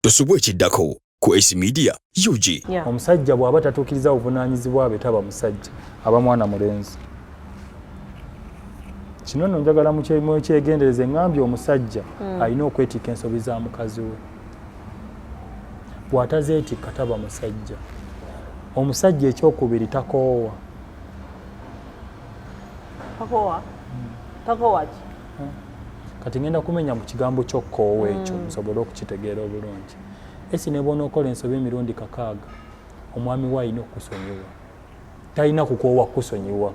Tosubwa ekiddako ku Ace Media UG. Omusajja bw'aba tatuukiriza buvunaanyizibwa bwe taba musajja, aba mwana mulenzi. Kino nno njagala mukyegendereze. Ŋŋambye omusajja alina okwetikka ensobi za mukazi we. Bw'atazeetikka taba musajja. Omusajja ekyokubiri takoowa. Takoowa? Takoowa ki? Kati ngenda kumenya mu kigambo ky'okkoowa ekyo musobole okukitegeera obulungi. Esi ne bw'onookola ensobi emirundi 6, omwami we alina okukusonyiwa, talina kukoowa kukusonyiwa.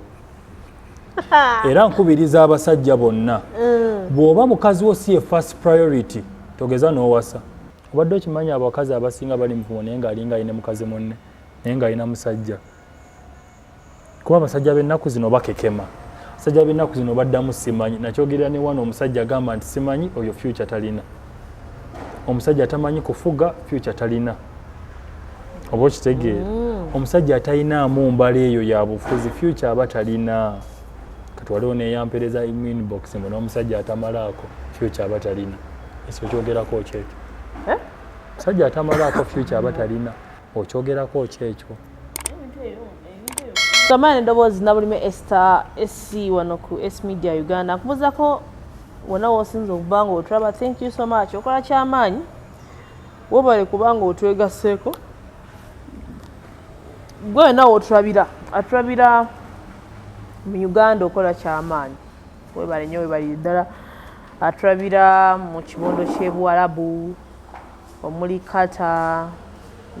Era nkubiriza abasajja bonna, bw'oba mukazi wo si ye first priority, togeza n'owasa. Obadde okimanyi abakazi abasinga bali mufumo naye ng'alinga alina mukazi munne, naye ng'alina musajja? Kuba abasajja b'ennaku zino bakekema. Abasajja b'ennaku zino baddamu simanyi. Nakyogerera ne wano, omusajja agamba nti simanyi, oyo future talina. Omusajja atamanyi kufuga, future talina. Oba okitegeera? Omusajja atalinaamu mbala eyo ya bufuzi, future aba talina. Kati waliwo neyampereza inbox mbu n'omusajja atamalaako, future aba talina. Ese okyogerako ki ekyo? Eh? Omusajja atamalaako, future aba talina. Okyogerako ki ekyo? Samani eddoboozi Nabulime Esther SC wano ku S Media Uganda. Nkubuuzako wonna w'osinza okuba nga otulaba, thank you so much, okola kyamaanyi, webale kubanga otwegasseeko. Gwe wenna w'otulabira, atulabira mu Uganda, okola kyamaanyi, webale nnyo, webalire ddala. Atulabira mu kibondo ky'ebuwarabu omuli Qatar,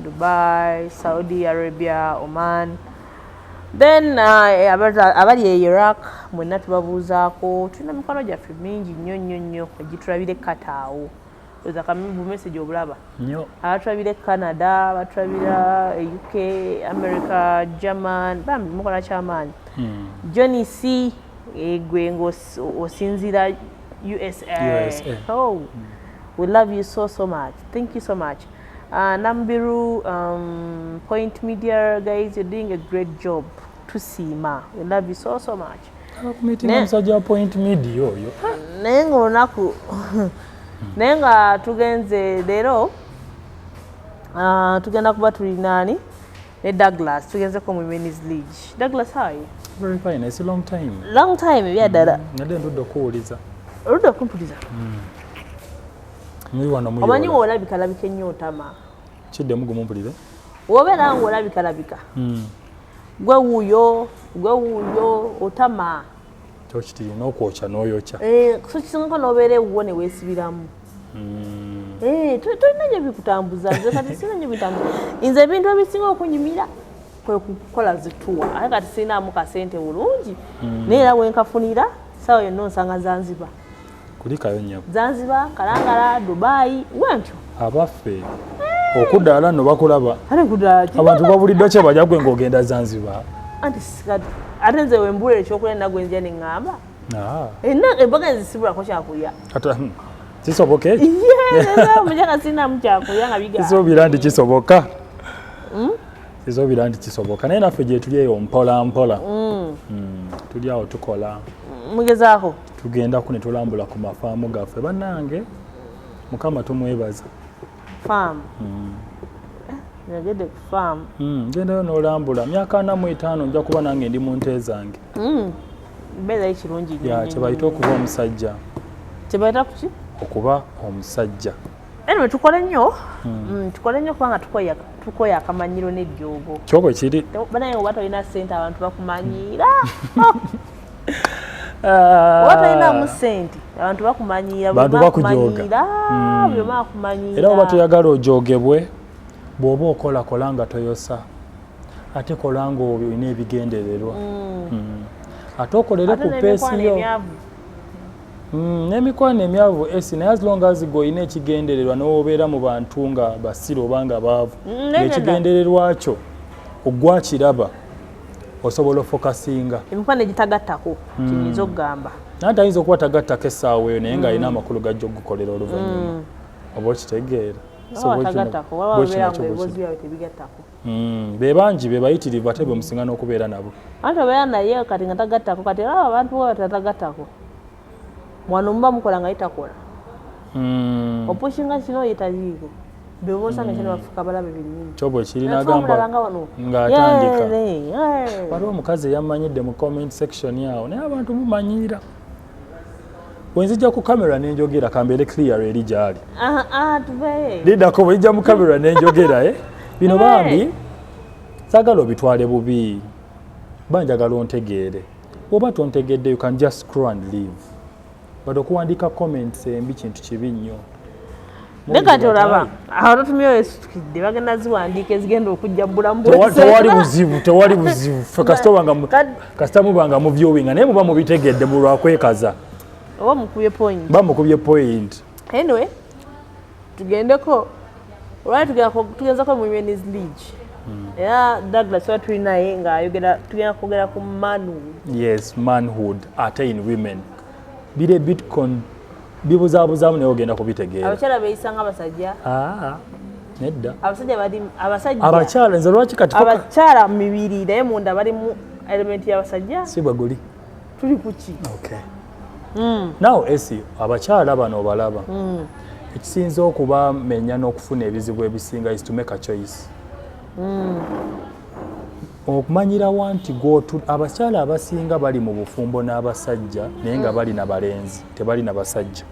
Dubai, Saudi Arabia, Oman, then abali e Iraq mwenna tubabuuzaako. Tulina mikwano gyaffe mingi nnyo nnyo nnyo egitulabira e Qatar awo. Oza bu message obulaba. Nnyo. Abatulabira e Canada, abatulabira e UK, America, German, bambi mukola kyamaanyi. Johnny C, gwe ng'osinziira USA. USA. Oh, we love you so so much, thank you so much. Nambiru, Point Media guys, you're doing a great job, tusiima, we love you so so much. Abakumitinga omusajja wa Point Media oyo. Naye nga olunaku, naye nga tugenze leero, tugenda kuba tulinaani ne Douglas, tugenzeko mu Women's League. Douglas, how are you? Very fine. It's a long time. Long time ebyaddala. Nadde ndudde okuwuliza. Oludde okumpuliza. Muli wano. Omanyi Muyola. Woolabika labika ennyo otama. Kiddemu gumumpulire. Wobeera nga olabika labika, gwe wuuyo, gwe wuuyo otama. Kyokitiri n'okwokya n'oyokya. Eh, so kisingako n'obeera ewuwo ne weesibiramu. Eh, tolina nnyo bikutambuza. Nze kati sirina nnyo bitambuza. Nze ebintu ebisinga okunyumira kwe kukola zi tour, ate kati sirinaamu kasente bulungi, naye era wenkafunira saawa yonna onsanga Zanzibar. Kulikayo nnyabo. Zanzibar, Kalangala, Dubai, wentyo. Abaffe, okuddaala nno bakulaba. Ate kudala ki? Abantu babuliddwa kye bajja gwe ng'ogenda Zanzibar. Anti kati ate nze wembula ekyokulya nagwe nzija neŋŋamba. Ah, Embaga nzisibulako kyakulya. Kati kisoboka ekyo? Omujaga sirinamu kyakulya nga bigaana. Kisuubira nti kisoboka, kisuubira nti kisoboka, naye naffe gye tuli eyo mpola mpola. Tuli awo tukola. Mugezaako. Tugendako ne tulambula ku mafaamu gaffe. Bannange, Mukama tumwebaza. Faamu, yagedde ku faamu. Gendayo n'olambula. Myaka 45 nja kuba nange ndi mu nte zange. Mbeerayo kirungi nnyo. Ya. Nnyo, Kyebayita nnyo. okuba omusajja. Kyebayita kuki? Okuba omusajja. Anyway, tukole nnyo. Tukole nnyo kubanga tukoya akamanyiro n'ejjoogo. Kyo bwe kiri. Banaye oba tolina ssente abantu bakumanyiira. Oba tolinamu ssente abantu bakumanyiira. Bantu bakujooga. Buli omu akumanyiira. Era oba toyagala ojogebwe, bw'oba okola, kola nga toyosa, ate kola nga olina ebigendererwa. Ate okolere Ate ku pace n'emikwano yo. emyavu. N'emikwano emyavu esi, naye as long as gwe olina ekigendererwa, n'obeera mu bantu nga basiru oba nga baavu, Nedda. ng'ekigendererwa kyo ogwakiraba, osobola ofokasinga. Emikwano egitagattako kyenyinza okugamba. Nanti ayinza okuba tagattako essaawa eyo, naye ng'alina amakulu gajja okugukolera oluvannyuma. Oba okitegeera? So Oba bwe kino- watagattako waba bwe babeera kino nga kyo bwe ebiboozi kiri. byabwe tebigattako. Be bangi, be bayitirivu, ate be musinga n'okubeera nabo. Anti obeera naye kati nga tagattako, kati era abantu bo batatagattako wano muba mukola nga ye takola. Opushinga kino ye taliiko. Bebosanga kyona bafuuka abalabe bennyini. Kyo bwe kiri. Naye nagamba twamulabanga wano ng'atandika. Yeah. Waliwo omukazi eyamanyidde mu comment section awo, naye abantu mumanyiira. Bwe nzijja ku kamera nenjogera, kambeere clear eri gyali. Ah, ah, tuve. Liddako, bwe nzijja mu kamera nenjogera, eh? Bino Hey. bambi saagala obitwale bubi, banjagala ontegeere. Bw'oba tontegedde, you can just scroll and leave, but okuwandiika comments embi kintu kibi nnyo. Naye kati olaba awo totumyeyo esitukidde, bagenda ziwandiika ezigenda okujja mu bulamu Tewali buzibu, tewali buzibu. Ffe kasita obanga kasita mubanga mu viewinga, naye muba mubitegedde mu lwakwekaza. Oba mukubye point. Bamukubye point. Anyway, tugendeko olwali tugenzako mu Women's League, era Douglas wa tuli naye ng'ayogera, tugenda kwogera ku manu. Yes, manhood ate in women biri bit bibuzaabuzamu, naye ogenda kubitegeera. Abakyala beeyisa nga abasajja. Ah, nedda. Abasajja bali abasajja. Abakyala, nze lwaki kati Abakyala mu mibiri, naye munda balimu element y'abasajja. Si bwe guli. Tuli kuki? Okay. Now esi abakyala bano obalaba, ekisinza okubamenya n'okufuna ebizibu ebisinga is to make a choice. Okumanyirawa nti abakyala abasinga bali mu bufumbo n'abasajja, naye nga bali na balenzi, tebali na basajja.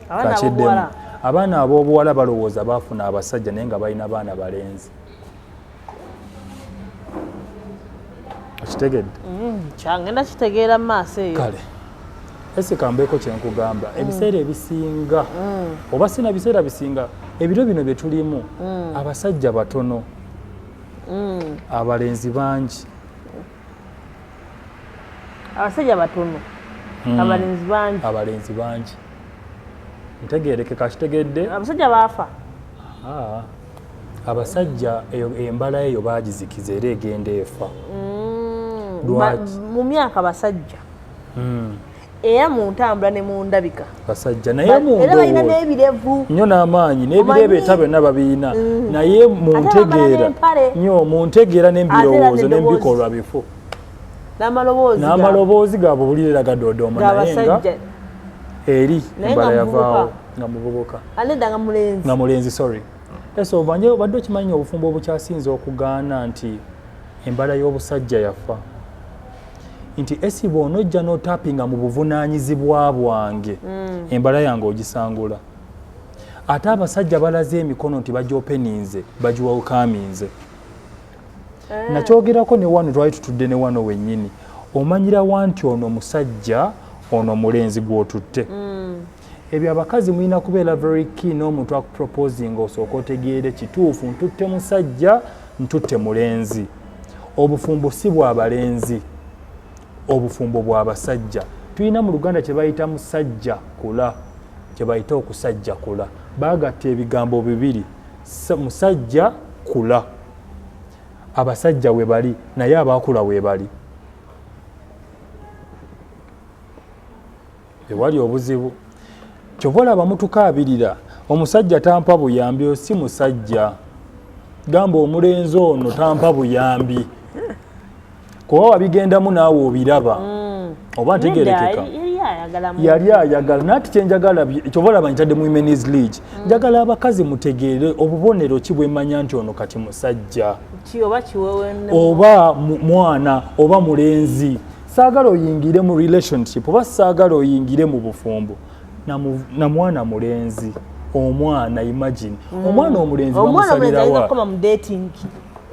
Abaana Kakiddemu. abobuwala. Abaana ab'obuwala balowooza baafuna abasajja, naye nga balina baana balenzi. Okitegedde? Kyangenda kitegeera mu maaso eyo. Kale ese kambeeko kyenkugamba. Ebiseera ebisinga, oba sina biseera bisinga, ebiro bino bye tulimu, abasajja batono, abalenzi bangi. Abasajja batono, abalenzi bangi. Abalenzi bangi. Ntegeereke, kakitegedde. Abasajja baafa. Ah, abasajja eyo embala eyo bagizikiza era egenda efa. Lwaki? Mu myaka basajja, era mu ntambula ne mu ndabika. Basajja, naye mu Era balina ndowooza n'ebirevu. Nnyo n'amaanyi n'ebireebeeta byonna babiina, naye mu Ate bambala ntegeera n'empale. nnyo, mu ntegeera n'embirowoozo n'eddoboozi. n'ebikolwa bifu. N'amaloboozi N'amaloboozi gaabwe bulirira gadodooma, naye nga g'abasajja. eri Naye embala nga yavaawo. muvubuka. Nga muvubuka. Anedda nga mulenzi. Nga mulenzi, sorry. Ese omanye, obadde okimanyi obufumbo obukyasinze okugaana nti embala y'obusajja yafa, nti esi bw'onojja n'otapinga mu buvunaanyizibwa bwange, embala yange ogisangula. Ate abasajja balaze emikono nti bagyopeninze, bagiwelcominze. Nakyogerako ne wano, twali tutudde ne wano wennyini. Omanyirawa nti ono musajja, ono mulenzi gw'otutte? Ebyo abakazi mulina kubeera very keen. N'omuntu akuproposing, osooka otegeere kituufu ntutte musajja, ntutte mulenzi. Obufumbo si bwa balenzi, obufumbo bwa basajja. Tulina mu Luganda kye bayita musajja kula, kye bayita okusajja kula. Baagatta ebigambo bibiri, musajja kula. Abasajja we bali, naye abakula we bali, ewali obuzibu. Kyova olaba mutukaabirira omusajja tampa buyambi. Oyo si musajja. Gamba omulenzi ono tampa buyambi, kuba wabigendamu naawe obiraba oba ntegerekeka. Yali ayagala Yali ayagala, naye ati kyenjagala kyova olaba ntadde mu Women's League, njagala abakazi mutegeere obubonero ki bwemanya nti ono kati musajja. Ki oba kiwewe. Oba mwana oba mulenzi. Saagala oyingire mu relationship oba saagala oyingire mu bufumbo na mwana mulenzi. Omwana, imagine omwana omulenzi. Omwana omulenzi ayinza Bamusalirawa. kukoma mu dating.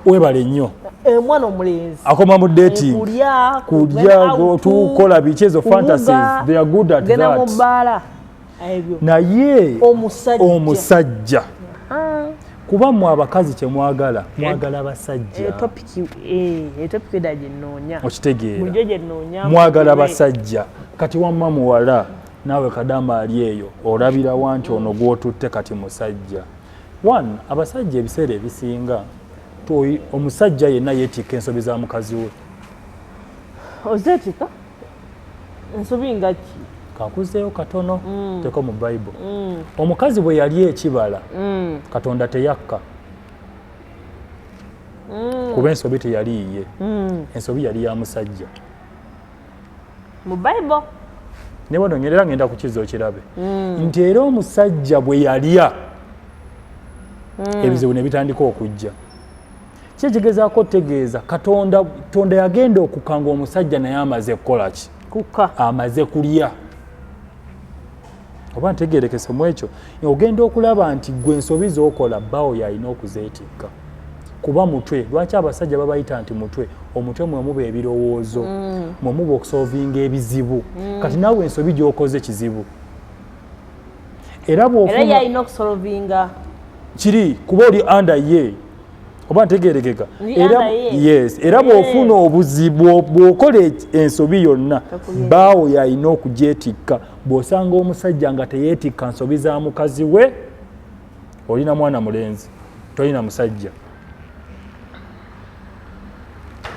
Webale nnyo. Omwana omulenzi Akoma mu dating. Kulya. Kulya, tukola biki, ezo fantasies, they are good at Genda mu that. bbaala, ebyo. Naye Omusajja. omusajja, kuba mmwe abakazi kyemwagala, mwagala basajja. Etopic eda gyenoonya. Okitegeera? Bulijjo gyenoonya. Mwagala basajja. Kati wamma muwala naawe kadama ali eyo, olabirawa nti ono gwotutte kati musajja? One, abasajja ebiseera ebisinga omusajja yenna yeetikka ensobi za mukazi we. Ozeetika ensobi nga ki? Kankuzeeyo katono teko mu Bayibuli. Omukazi bwe yali ekibala, Katonda teyakka, kuba ensobi teyali yiye, ensobi yali ya musajja. Mu Bayibuli? Ne wano era ngenda kukiza okirabe nti era omusajja bwe yalya Ebizibu ne bitandika okujja. Ki ekigezaako otegeeza? Katonda Tonda yagenda okukanga omusajja naye amaze kukola ki? Kuka. Amaze kulya. Oba ntegerekese mu ekyo, ogenda okulaba nti gwe ensobi z'okola bbaawo yalina okuzeetikka, kuba mutwe. Lwaki abasajja babayita nti mutwe? Omutwe mwe muba ebirowoozo, mwe muba okusolvinga ebizibu. Kati naawe ensobi gy'okoze kizibu, era era bw'ofuna yalina okusolvinga. Kiri kuba oli under ye, oba ntegerekeka? Ndi Era under ye. Yes, era bw'ofuna obuzibu, bw'okola ensobi yonna, Takuyenda. baawo yalina okugyetikka. Bw'osanga omusajja nga teyeetikka nsobi za mukazi we, olina mwana mulenzi, tolina musajja.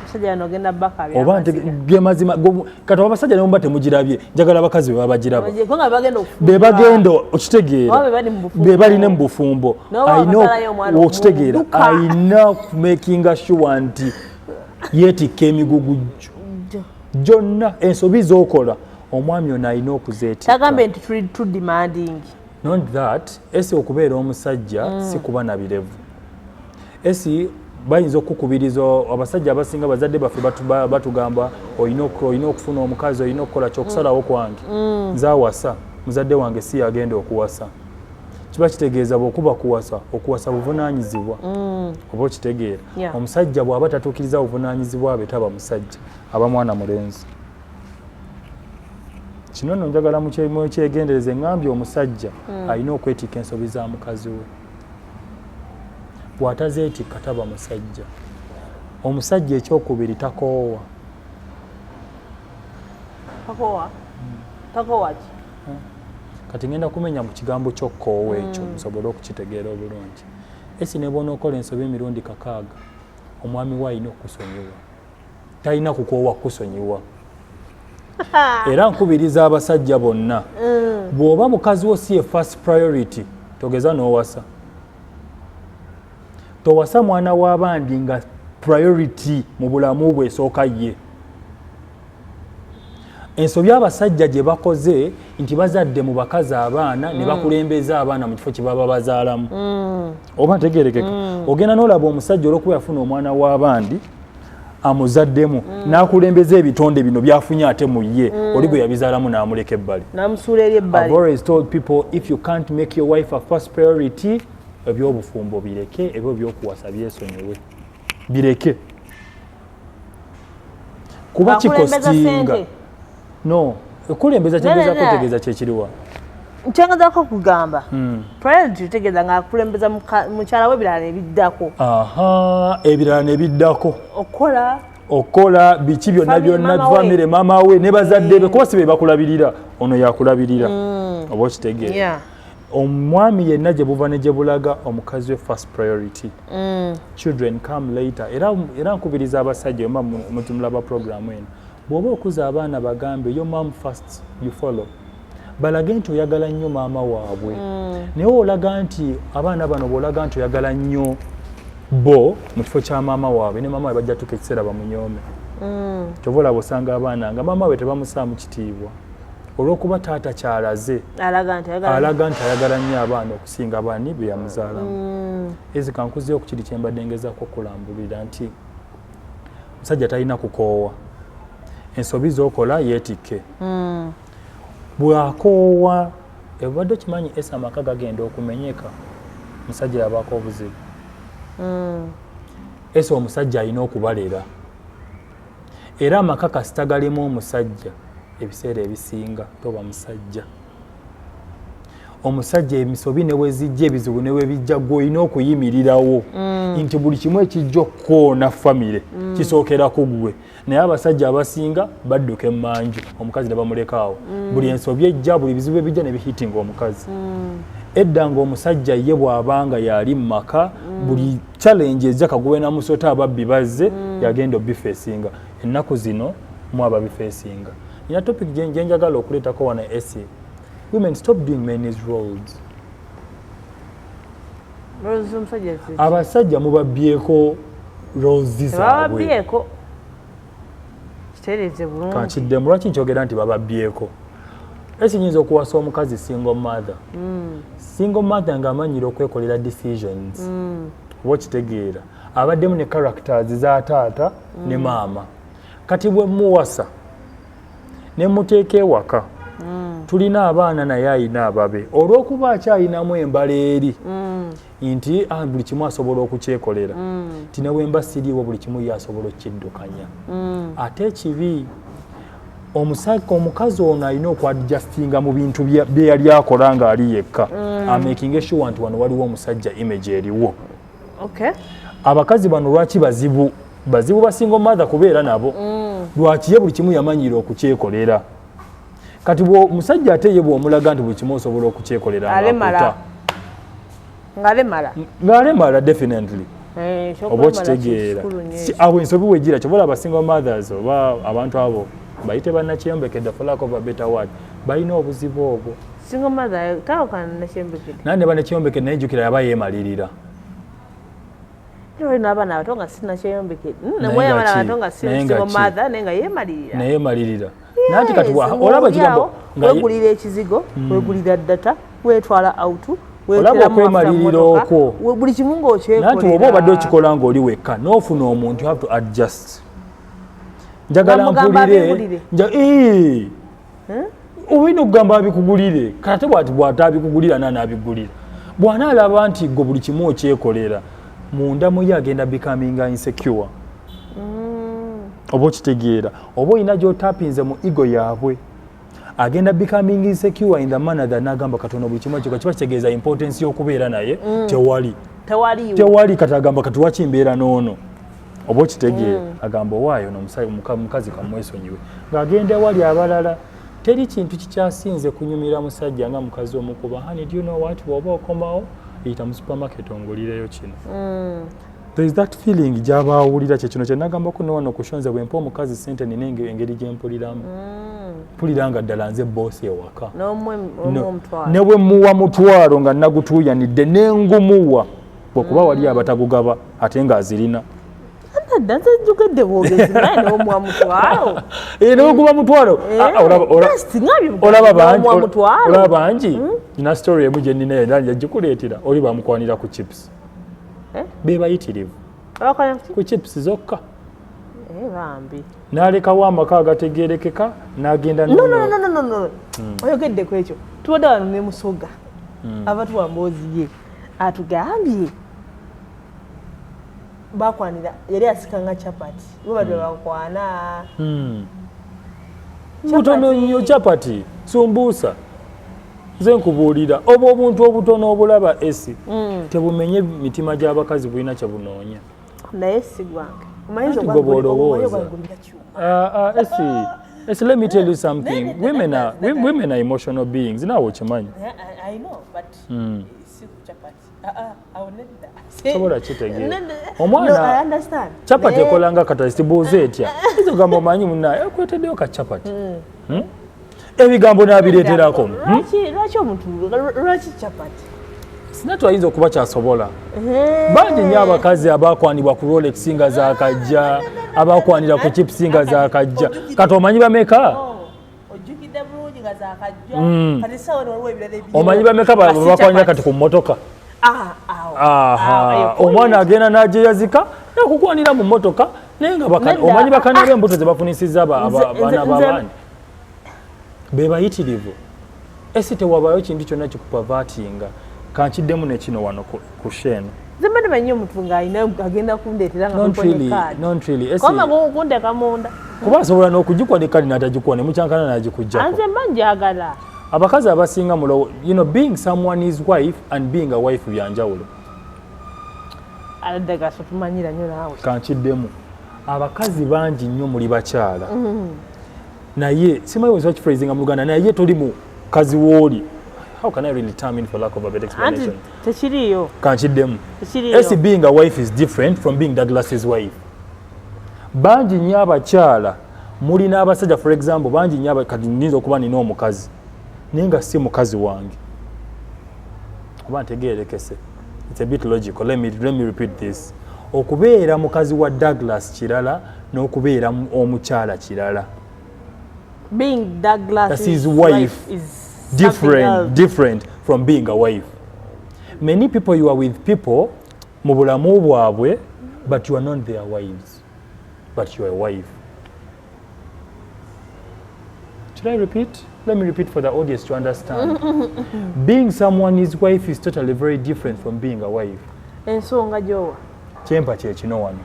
Omusajja yano ogenda bakabya. Oba ge mazima. Kati abasajja ne muba temugirabye, njagala abakazi be babagiraba. Kubanga bagenda okufumbirwa. Be bagenda, okitegeera? Oba be bali mu bufumbo. Be balina mu bufumbo. N'oba Alina wakasalayo omwana okitegeera, omudduka. alina kumakinga sure nti yeetikka emigugu gyonna. Ensobi z'okola, omwami ono alina okuzeetikka. Tagambe nti tuli too demanding. Not that esi okubeera omusajja si kuba na birevu. Esi bayinza okukukubiriza, abasajja abasinga bazadde baffe batugamba olina okufuna omukazi, olina okukola kyokusalawo kwange. Nze awasa, muzadde wange si yagenda okuwasa. Kiba kitegeeza bw'okuba kuwasa, okuwasa buvunaanyizibwa, oba okitegeera? Yeah. Omusajja bw'aba tatuukiriza buvunaanyizibwa bwe, taba musajja, aba mwana mulenzi. Kino nno njagala mukyegendereze. Ŋŋambye omusajja alina okwetikka ensobi za mukazi we. Bw'atazeetikka, taba musajja. Omusajja ekyokubiri, takoowa. Takowa, takowa ki? Kati ngenda kumenya mu kigambo ky'okkoowa ekyo nsobole okukitegeera obulungi. Esi ne bw'onookola ensobi emirundi 6, omwami we alina okukusonyiwa, talina kukoowa kukusonyiwa. Era nkubiriza abasajja bonna, bw'oba mukazi wo si ye first priority, togeza n'owasa. Towasa mwana w'abandi nga priority mu bulamu bwe esooka ye. Ensobi abasajja gye bakoze nti bazadde mu bakazi abaana ne bakulembeza abaana mu kifo kye baba bazaalamu, oba ntegerekeka? Ogenda n'olaba omusajja olwokuba yafuna omwana w'abandi amuzaddemu, n'akulembeza ebitonde bino byafunye ate mu ye, oli gwe yabizaalamu n'amuleka ebbali. Namusuula eri I've ebbali. Always told people, if you can't make your wife a first priority, ebyobufumbo bireke, ebyo byokuwasa byesonyiwe, bireke, kuba Akulembeza kicostinga. ssente. No, okulembeza kyengezaako Ne, ne, ne. otegeeza kyekiriwa? Nkyengezako kugamba, priority tegeeza ng'akulembeza mukyala we, ebirala nebiddako. Aha, ebirala nebiddako. Okukola. Okola biki byonna Family, byonna, mama we. Family, maama we ne bazadde be, kuba si be bakulabirira, ono yakulabirira, oba okitegeera? Omwami yenna gye buva ne gye bulaga, omukazi we first priority, children come later. Era nkubiriza abasajja oba mutumulaba programu eno, bw'oba okuza abaana, bagambe, "Your mom first, you follow." Balage nti oyagala nnyo maama waabwe, naye olaga nti abaana bano bw'olaga nti oyagala nnyo bo mu kifo kya maama waabwe, ne maama waabwe bajja tuka ekiseera bamunyoome. Kyova olaba osanga abaana nga maama waabwe tebamusaamu kitiibwa olw'okuba taata kyalaze alaga nti ayagala alaga nti ayagala nnyo abaana okusinga bani be yamuzaalamu. Ezi kankuzeyo ku kiri kyembadde ngezaako okulambulira nti musajja talina kukoowa. Ensobi z'okola yeetikke. Bw'akoowa, ebadde okimanyi esa amaka gagenda okumenyeka musajja yabaako obuzibu. Esa omusajja alina okubalera, era amaka kasita galimu omusajja, ebiseera ebisinga toba musajja. Omusajja emisobi ne wezijja, ebizibu ne webijja, gwe olina okuyimirirawo nti buli kimu ekijja okukoona famire kisookera ku ggwe. Naye abasajja abasinga badduka emmanju, omukazi ne bamulekaawo. Buli ensobi ejja, buli bizibu ebijja ne bihitinga omukazi. Edda ng'omusajja ye bw'abanga yali mu maka, buli challenge ejja, kagube na musota, ababbi bazze, yagenda obifacinga. Ennaku zino mu ababifacinga. Nina topic gye njagala okuleetako wano. Esi, women, stop doing men's roles. Roles z'omusajja Abasajja mubabyeko roles zaabwe. Tebababyeko, kitereeze bulungi. Kankiddemu. Lwaki nkyogera nti bababyeko? Esi nyinza okuwasa omukazi single mother, single mother ng'amanyira okwekolera decisions, oba okitegeera, abaddemu ne characters za taata ne maama. Kati bwe muwasa ne muteeka ewaka, tulina abaana naye ayina ababe, olw'okuba akyayinamu embala eri nti ah, buli kimu asobola okukyekolera, nti ne bwemba siriiwo buli kimu ye asobola okukiddukanya. Ate ekibi, omukazi ono alina okuadjustinga mu bintu bye yali akola ng'ali yekka, amakinga sure nti wano waliwo omusajja, image eriwo. Abakazi bano lwaki bazibu bazibu ba single mother kubeera nabo? Lwaki? Ye buli kimu yamanyira okukyekolera. Kati musajja ate ye bw'omulaga nti buli kimu osobola okukyekolera, Alemala. ng'akuta. Ng'alemala. Ng'alemala, definitely. Eh, Oba ekyokulemala okitegeera? kikulu nnyo. Awo ensobi wegira kyobola aba single mothers oba abantu abo bayite bannakyeyombekedde, for lack of a better word, balina obuzibu obwo. Single mother tawukana nakyembekedde. Naye ne bannakyeyombekedde, naye jjukira yaba yeemalirira. Olina abaana abato nga sinakyeyombeke. Naye Naye nga abaana ki? abato nga si Naye nga single ki? mother, naye nga yeemalirira. Naye yeemalirira. Naye kati olaba ekigambo nga wegulira ekizigo, wegulira data, wetwala out. Olaba okwemalirira okwo? Buli kimu ng'okyekolera. Nanti oba obadde okikola ng'oli wekka, n'ofuna omuntu, you have to adjust. Njagala Bamugamba mpulire abigulire. Ee. Olina okugamba abikugulire. Kati bwati bw'ataabikugulira, naanaabigulira bw'anaalaba nti gwe buli kimu okyekolera, munda muye agenda becoming insecure. Oba okitegeera? Oba olina gy'otapinze mu ego yaabwe, agenda becoming insecure in the manner that n'agamba, "Katono buli kimu ekyo kiba kitegeeza importance y'okubeera naye tewali." Tewaliiwo. Tewali. Kati agamba, "Kati waki mbeera n'ono?" Oba okitegeera? Agamba, "Owaayo mukazi kamwesonyiwe," ng'agenda ewali abalala. Teri kintu kikyasinze kunyumira musajja nga mukazi omukuba, "Honey, do you know what? Bw'oba okomawo, yita mu supermarket ongulireyo kino." There is that feeling gy'aba awulira. Kyekino kyenagambako newano kushonze, bwempa omukazi sente, nina engeri gyempuliramu, mpulira nga ddala nze boss ewaka. N'omuwa No. omutwalo. Ne bwe muwa mutwalo nga nagutuuyanidde, nengumuwa, bwekuba wali abatagugaba ate ng'azirina. Nedda, nze njogedde bwogezi, naye n'omuwa mutwalo. Eh, ne bweguba mutwalo. Ah, ah, Just ngabye olaba bangi. n'omuwa mutwalo. Olaba bangi. Nina story emu gye nnina era njagikuleetera. Oli bamukwanira ku chips. Eh? Be bayitirivu. Abakola ki? Ku chips zokka. Eh, bambi. N'alekawo amaka agategerekeka n'agenda. No, no, no, no, no, no. Oyogedde ku ekyo, tubadde wano ne Musoga, abatuwa mboozi ye, atugambye bakwanira, yali asikanga chapati, bwe bakwana. Butono nnyo, chapati, sumbuusa. Nze nkubuulira, obwo obuntu obutono obulaba esi tebumenye mitima gy'abakazi, bulina kye bunoonya. Naye si gwange. Omanyi. Anti gwe bw'olowooza. Gwangulira kyuma. Esi, Esi, let me tell you something. Women are emotional beings. Naawe okimanyi. I know, but si ku chapati. Ah, ah, awo nedda. Sobola kitegeera. Nedda. Omwana- No, I understand. Chapati Naye- ekola nga catalyst. Buuza etya? Izo gamba, omanyi munnaye akuleteddeyo ka chapati. Ebigambo n'abireeterako. Lwaki omuntu, lwaki chapati? Sinatu ayinza okuba kyasobola. Bangi nnyo abakazi abakwanibwa ku Rolex nga zakajja, abakwanira ku chips nga zakajja. Kati omanyi bameka? Ojjukidde bulungi nga zakajja. Kati sawa waliwo ebirala ebiriwo. Omanyi bameka Nga si bakwanira chapati. kati ku mmotoka? Ah, awo. Aha, Awo, eyo omwana agenda n'agyeyazika nakukwanira mu mmotoka, naye nga Nedda. omanyi bakana b'embuto ze bafunisiza abaana b'abaani be bayitirivu. Esi tewabaayo kintu kyonna kikupervertinga. Kankiddemu nekino wano ku sheeno. Nze mbadde manyi omuntu ng'alina agenda kundeetera nga Not kuliko ne really, kaadi. not really. Esi, Kubanga kunteeka munda. Kuba asobola n'okugikuwa ne kadi n'atagikuwa, ne mukyankana n'agikuggyako. Anze mba njagala. Abakazi abasinga mulowo, being someone's wife and being a wife byanjawulo. Aladde gaso tumanyira nnyo naawe. Kankiddemu, abakazi bangi nnyo muli bakyala, naye simanyi oyinza kiphrasing mu Luganda, naye toli mukazi wooli. How can I really term in, for lack of a better Anti explanation? Tekiriiyo. Kankiddemu. Tekiriiyo. Esi, being a wife is different from being Douglas's wife. Bangi nnyo abakyala mulina abasajja, for example, bangi nnyo kati nyinza okuba nina omukazi naye nga si mukazi wange, oba ntegeerekese? It's a bit logical. Let me repeat this. Okubeera mukazi wa Douglas kirala n'okubeera omukyala kirala. Being Douglas That's his wife. Is Different, something else. Different from being a wife. Many people, you are with people mu bulamu bwabwe, but you are not their wives, but you are a wife. Should I repeat? Let me repeat for the audience to understand. Being someone's wife is totally very different from being a wife. Ensonga gyowa? Kyempa kyekino wano: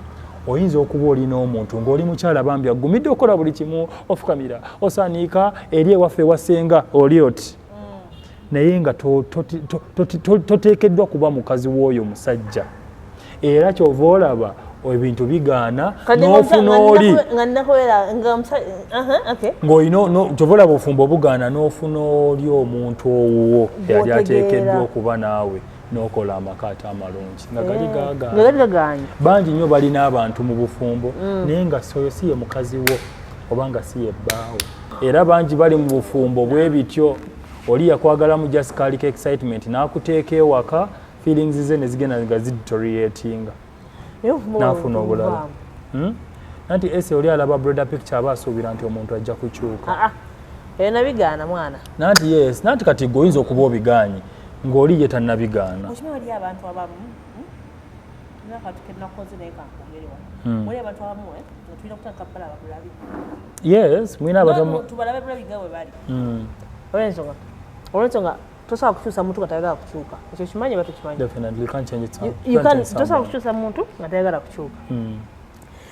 oyinza okuba olina omuntu ng'oli mukyala, bambi agumidde okukola buli kimu, ofukamira, osaniika eri ewaffe ewasenga, oli oti, naye nga toteekeddwa kuba mukazi w'oyo musajja. Era kyova olaba ebintu bigaana n'ofuna oli nga nnakubeera nga aha, okay. Ng'olina kyova olaba ofumba obugaana n'ofuna oli omuntu owuwo eyali Gw'otegeera. ateekeddwa okuba naawe n'okola amaka ate amalungi nga gali gaagaana. Nga gali gagaanye. Bangi nnyo balina abantu mu bufumbo, naye nga soyo si ye mukazi wo oba nga si ye bbaawo. Era bangi bali mu bufumbo bwe bityo, oli yakwagalamu just kaliko excitement n'akuteeka ewaka, feelings ze ne zigenda nga zideterioratinga. Naye obufumbo N'afuna obulala. buvaamu. Hmm? Nanti ese oli alaba broader picture, aba asuubira nti omuntu ajja kukyuka. Ah, ah. Ebyo nabigaana, mwana. Nanti yes, nanti kati gwe oyinza okuba obigaanye ng'oli ye tannabigaana. Okimanyi waliyo abantu abamu, nina akantu kenakoze naye kankongere wano. Waliyo abantu abamu nga tulina kutandika balaba bulabi. Yes, mwina abantu Tubalabe bulabi nga bwe bali, olwensonga tosobola kukyusa muntu nga tayagala kukyuka. Ekyo kimanyi oba tokimanyi? Definitely, you can't change it. You tosobola kukyusa muntu nga tayagala kukyuka.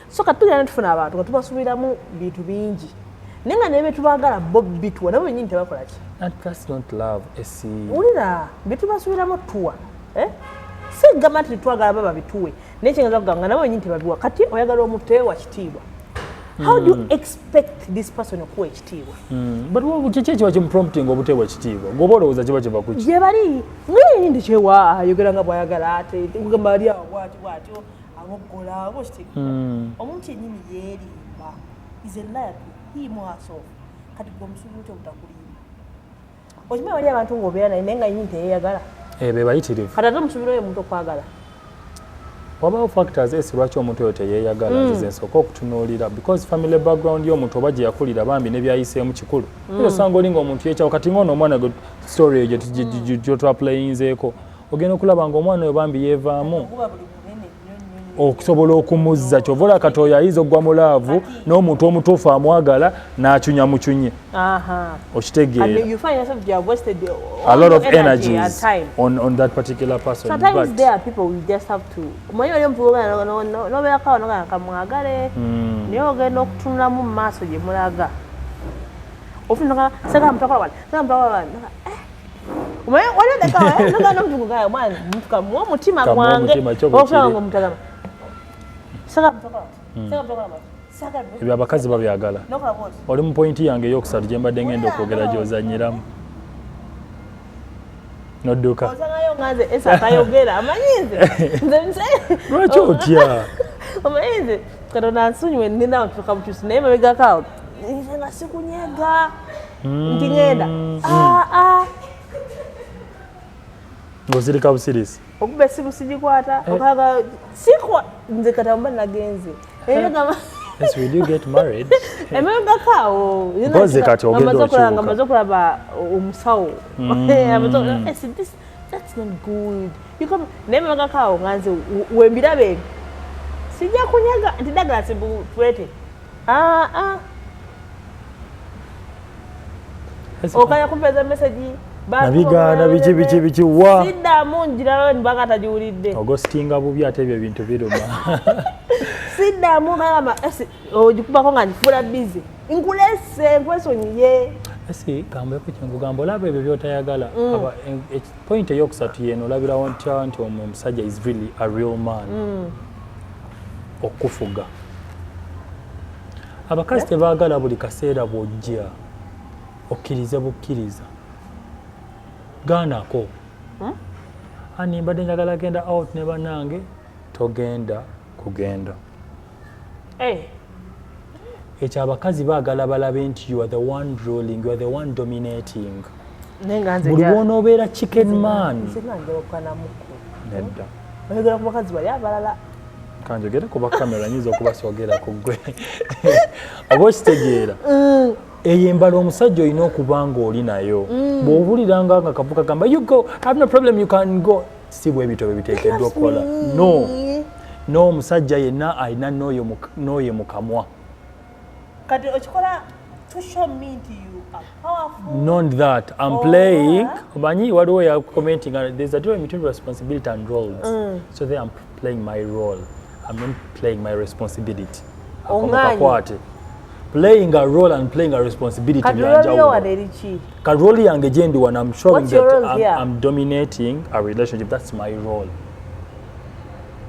So kati tugenda netufuna abantu nga tubasuubiramu bintu bingi, naye nga naye betubaagala bo bituwa, nabo benyini tebakola ki? That's not love, esi. Wulira, byetubasuubiramu tuwa, eh? Si gamba nti tetwagala baba bituwe, naye kyengaza kugamba nga nabo benyini tebabiwa. Kati oyagala omuntu tewewa kitiibwa, how do you expect this person okuwa ekitiibwa? But kiki ekiba kimuprompting obuteebwa ekitiibwa? Gwoba olowooza kiba kiva ku ki? Gye bali nga yenyini tekyewa, ayogera nga bwayagala, ate kugamba ali awo bwati bwatyo amoggola oba okitegeera. Omuntu yennyini yeerimba, is a liar to him or herself. Kati gwe omusuubi otya obutakulimba? Okimanyi wali abantu ng'obeera naye, naye nga yenyini teyeyagala. Eh, be bayitirivu. Kati ate omusuubira oyo omuntu okwagala? Wabaawo factors esi lwaki omuntu oyo teyeeyagala. Nzize nsooka okutunuulira because family background y'omuntu oba gye yakulira bambi ne byayiseemu kikulu. Era osanga oli ng'omuntu yekyawo. Kati ng'ono omwana gwe story eyo gyotwaplayinzeeko, ogenda okulaba ng'omwana oyo bambi yeevaamu Guba buli munene nnyo nnyo nnyo. Okusobola okumuzza. Kyova olaba kati oyo ayinza okugwa mu love n'omuntu omutuufu amwagala n'acunya mucunye. And Okitegeera? you find yourself you have wasted A lot all of your energy and energies time. on that particular person. Sometimes But there are people we just have to, omanyi wali omuvubuka nobeerako awo nogamba kamwagale, naye ogenda okutunulamu mu maaso gye mulaga ofuna sega mutakola wali, sega mutakola wali. Omanyi wali odekawo nogamba omuntu gaya mwana muntu kamuwa omutima Kamuwa gwange. omutima, kyo bwe Okulaba kiri. nga omuntu agamba sega mutakola wati, sega mutakola wati, sega. Ebyo abakazi babyagala. Nokola bwoti. Oli mu pointi yange eyokusatu gye mbadde ngenda okwogera gy'ozannyiramu nodduka. Osangayo nga nze esa atayogera, amanyi nze Lwaki otya? Omanyi nze Katonda nsonyiwe, nina ntuuka bukyusi, naye mabegako awo nze nga sikunyega nti ngenda. Ah, ah. Ng'osirika busirisi. Okuba essimu sigikwata. Eh. Okaga sikwa nze kati mba nagenze era. Yes, will you get married? Emabegako awo. Mpozi kati ogenda okyuka. Nga maze okulaba omusawo. Eh, see, that's not good. You come, naye emabegako awo nga nze wembiraba ebyo sijja kunyaga nti Douglas tulete. Ah, ah. Okanya kumpeeza message. Nabigaana biki biki biki wa. Siddamu njiraba nibanga tagiwulidde. Ogositinga bubi, ate ebyo ebintu biruma. Siddamu gamba ogikubako nga nfula busy, nkulese, nkwesonyiye. Esi gambeko kyenkugamba, olaba ebyo byotayagala. Point eyokusatu yeno, olabirawo ntya nti omusajja is really a real man? Okufuga. Abakazi tebaagala buli kaseera bw'ojja okkirize bukkiriza. Gaanako. Ani mbadde njagala genda out ne bannange, togenda kugenda. Eh, Ekyo abakazi baagala balabe nti you are the one ruling, you are the one dominating. Naye nga nze Buli lw'onoobeera chicken man. Nze nga njawukanamuko. Nedda. Oyogera ku bakazi bali abalala. Kanjogere kuba kamera nyinza okuba soogera ku ggwe, oba okitegeera? Eyo embala omusajja olina okuba nga oli nayo. Bw'owuliranga nga kavuka gamba, "You go, I have no problem, you can go," si bwe bityo bwe biteekeddwa okukola. No, no, omusajja yenna alina n'oyo mu kamwa. Kati okikola to show me nti you are powerful? Not that I'm playing. Omanyi waliwo ya commenting, there's a difference between responsibility and roles. So there I'm playing my role, I'm not playing my responsibility. Ako Oŋŋaanye. Kakwate. Playing a role and playing a responsibility Kati role yo byanjawulo. Wano eriki? Ka role yange gyendi wano, I'm showing What's your that role here? I'm dominating a relationship. That's my role.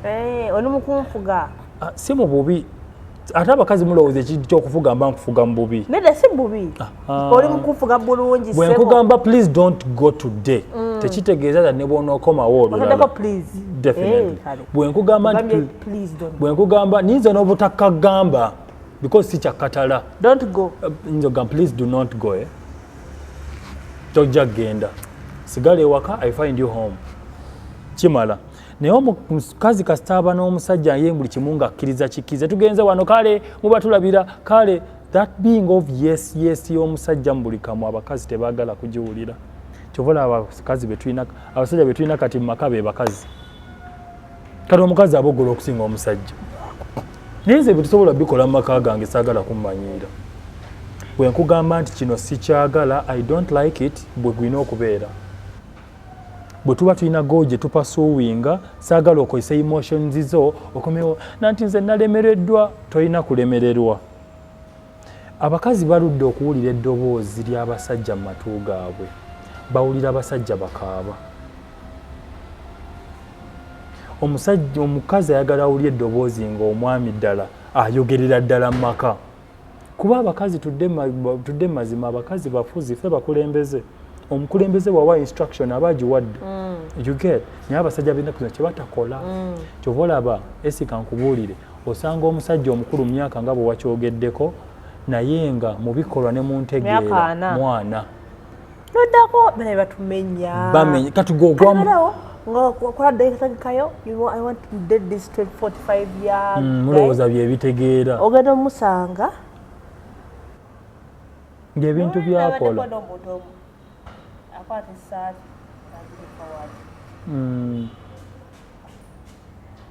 Eh, oli mukunfuga. Ah, si mu bubi. Ate abakazi mulowooza ekintu kyokufuga mba nkufuga mu bubi. Nedda, si bubi. Ah. Oli mukunfuga bulungi. Bwe ssebo. nkugamba, "Please don't go today," tekitegeeza that ne bw'onookomawo Otaddeko olulala. please. Definitely. Eh, kale. Bwe nkugamba nti Ogambye please don't. Bwe nkugamba, nyinza n'obutakagamba because si kyakkatala. Don't go. Nyinza okugamba, "Please do not go, eh? Tojja kgenda, sigala ewaka, I find you home." Kimala. Naye omukazi kasita aba n'omusajja ye buli kimu ng'akkiriza kikkiriza, tugenze wano, kale muba tulabira, kale, that being of yes, yes y'omusajja mu buli kamu, abakazi tebaagala kugiwulira. Kyova olaba abakazi betulina, abasajja betulina kati mu maka be bakazi. Kati omukazi abogola okusinga omusajja, naye nze byetusobola bikola mu maka gange, saagala kummanyiira. Bwe nkugamba nti kino sikyagala, I don't like it, bwe gulina okubeera. Bwe tuba tulina goal gye tupursuinga, saagala okozesa emotions zo okomewo nanti nze nalemereddwa. Tolina kulemererwa. Abakazi baludde okuwulira eddoboozi ly'abasajja mu matu gaabwe. Bawulira abasajja bakaaba. Omusajja, omukazi ayagala awulire eddoboozi ng'omwami ddala ayogerera ddala mu maka, kuba abakazi, tudde mu mazima, abakazi bafuzi, ffe bakulembeze. Omukulembeze bw'awa instruction aba agiwadde. You get? Naye abasajja b'ennaku zino kyebatakola. Kyova olaba, esika nkubuulire, osanga omusajja omukulu mu myaka nga bwe wakyogeddeko, naye nga mu bikolwa ne mu Myaka ntegeera 40. mwana. Noddako bane batumenya. Bamenya kati gogwamu. Kati nga okola dayitagikayo, you know, I want to date this 20, 45 year guy. Mulowooza byebitegeera. Ogenda omusanga ng'ebintu byakola. N'omuntu omu akwata essaati agireka wali.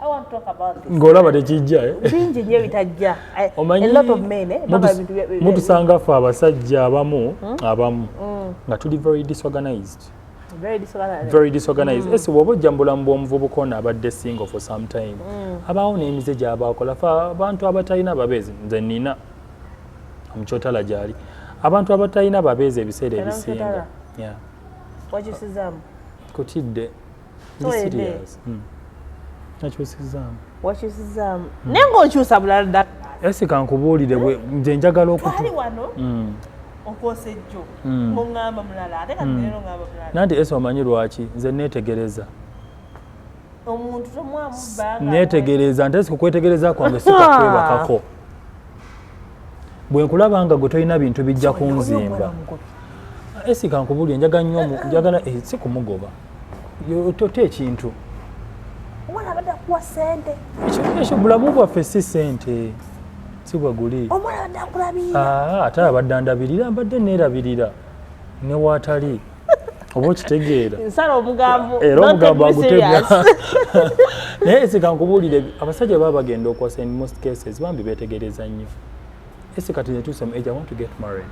I want to talk about this. Ng'olaba tekijja, eh? Bingi nnyo ebitajja. Omanyi A lot of men, eh, baba ebintu mutusanga ffe abasajja abamu nga tuli very disorganized. Very disorganized. Very disorganized. Ese bw'oba ojja mu bulamu bw'omuvubuka ono abadde single for some time, abaawo n'emize gy'abakola. Fe abantu abatalina babeezi, nze nina omukyotala gyali, abantu abatalina babeezi ebiseera Era ebisinga. mukyotala? Yeah. Wakyusizaamu? Kutidde ndi Toyedde. serious. Nakyusizaamu. Wakyusizaamu, naye ng'okyusa bulala ddala. Ese kankubuulire, nze njagala okutu Twali wano okwosa ejjo, ng'oŋŋamba mulala, ate kati leero ŋŋamba mulala. Nanti ese omanyi lwaki nze neetegereza? Omuntu tomwamu bbanga. Neetegereza nti ese kukwetegereza kwange sikakwebakako. Bwe nkulaba nga gwe tolina bintu bijja kunzimba, esi kankubuulire, njagala nnyo njagala, si kumugoba. Tote ekintu. Omwana abadde akuwa ssente. Ekyo bulamu bwaffe si ssente, si bwe guli. Omwana abadde akulabirira. Ah, ate abadde andabirira, mbadde neerabirira ne waatali, oba okitegeera? Nsala omugambo. Era Don't omugambo take me serious. agutemya. Naye esi kankubuulire, abasajja baba bagenda okwasa, in most cases bambi beetegereza nnyo. Esi kati netuuse mu age, I want to get married.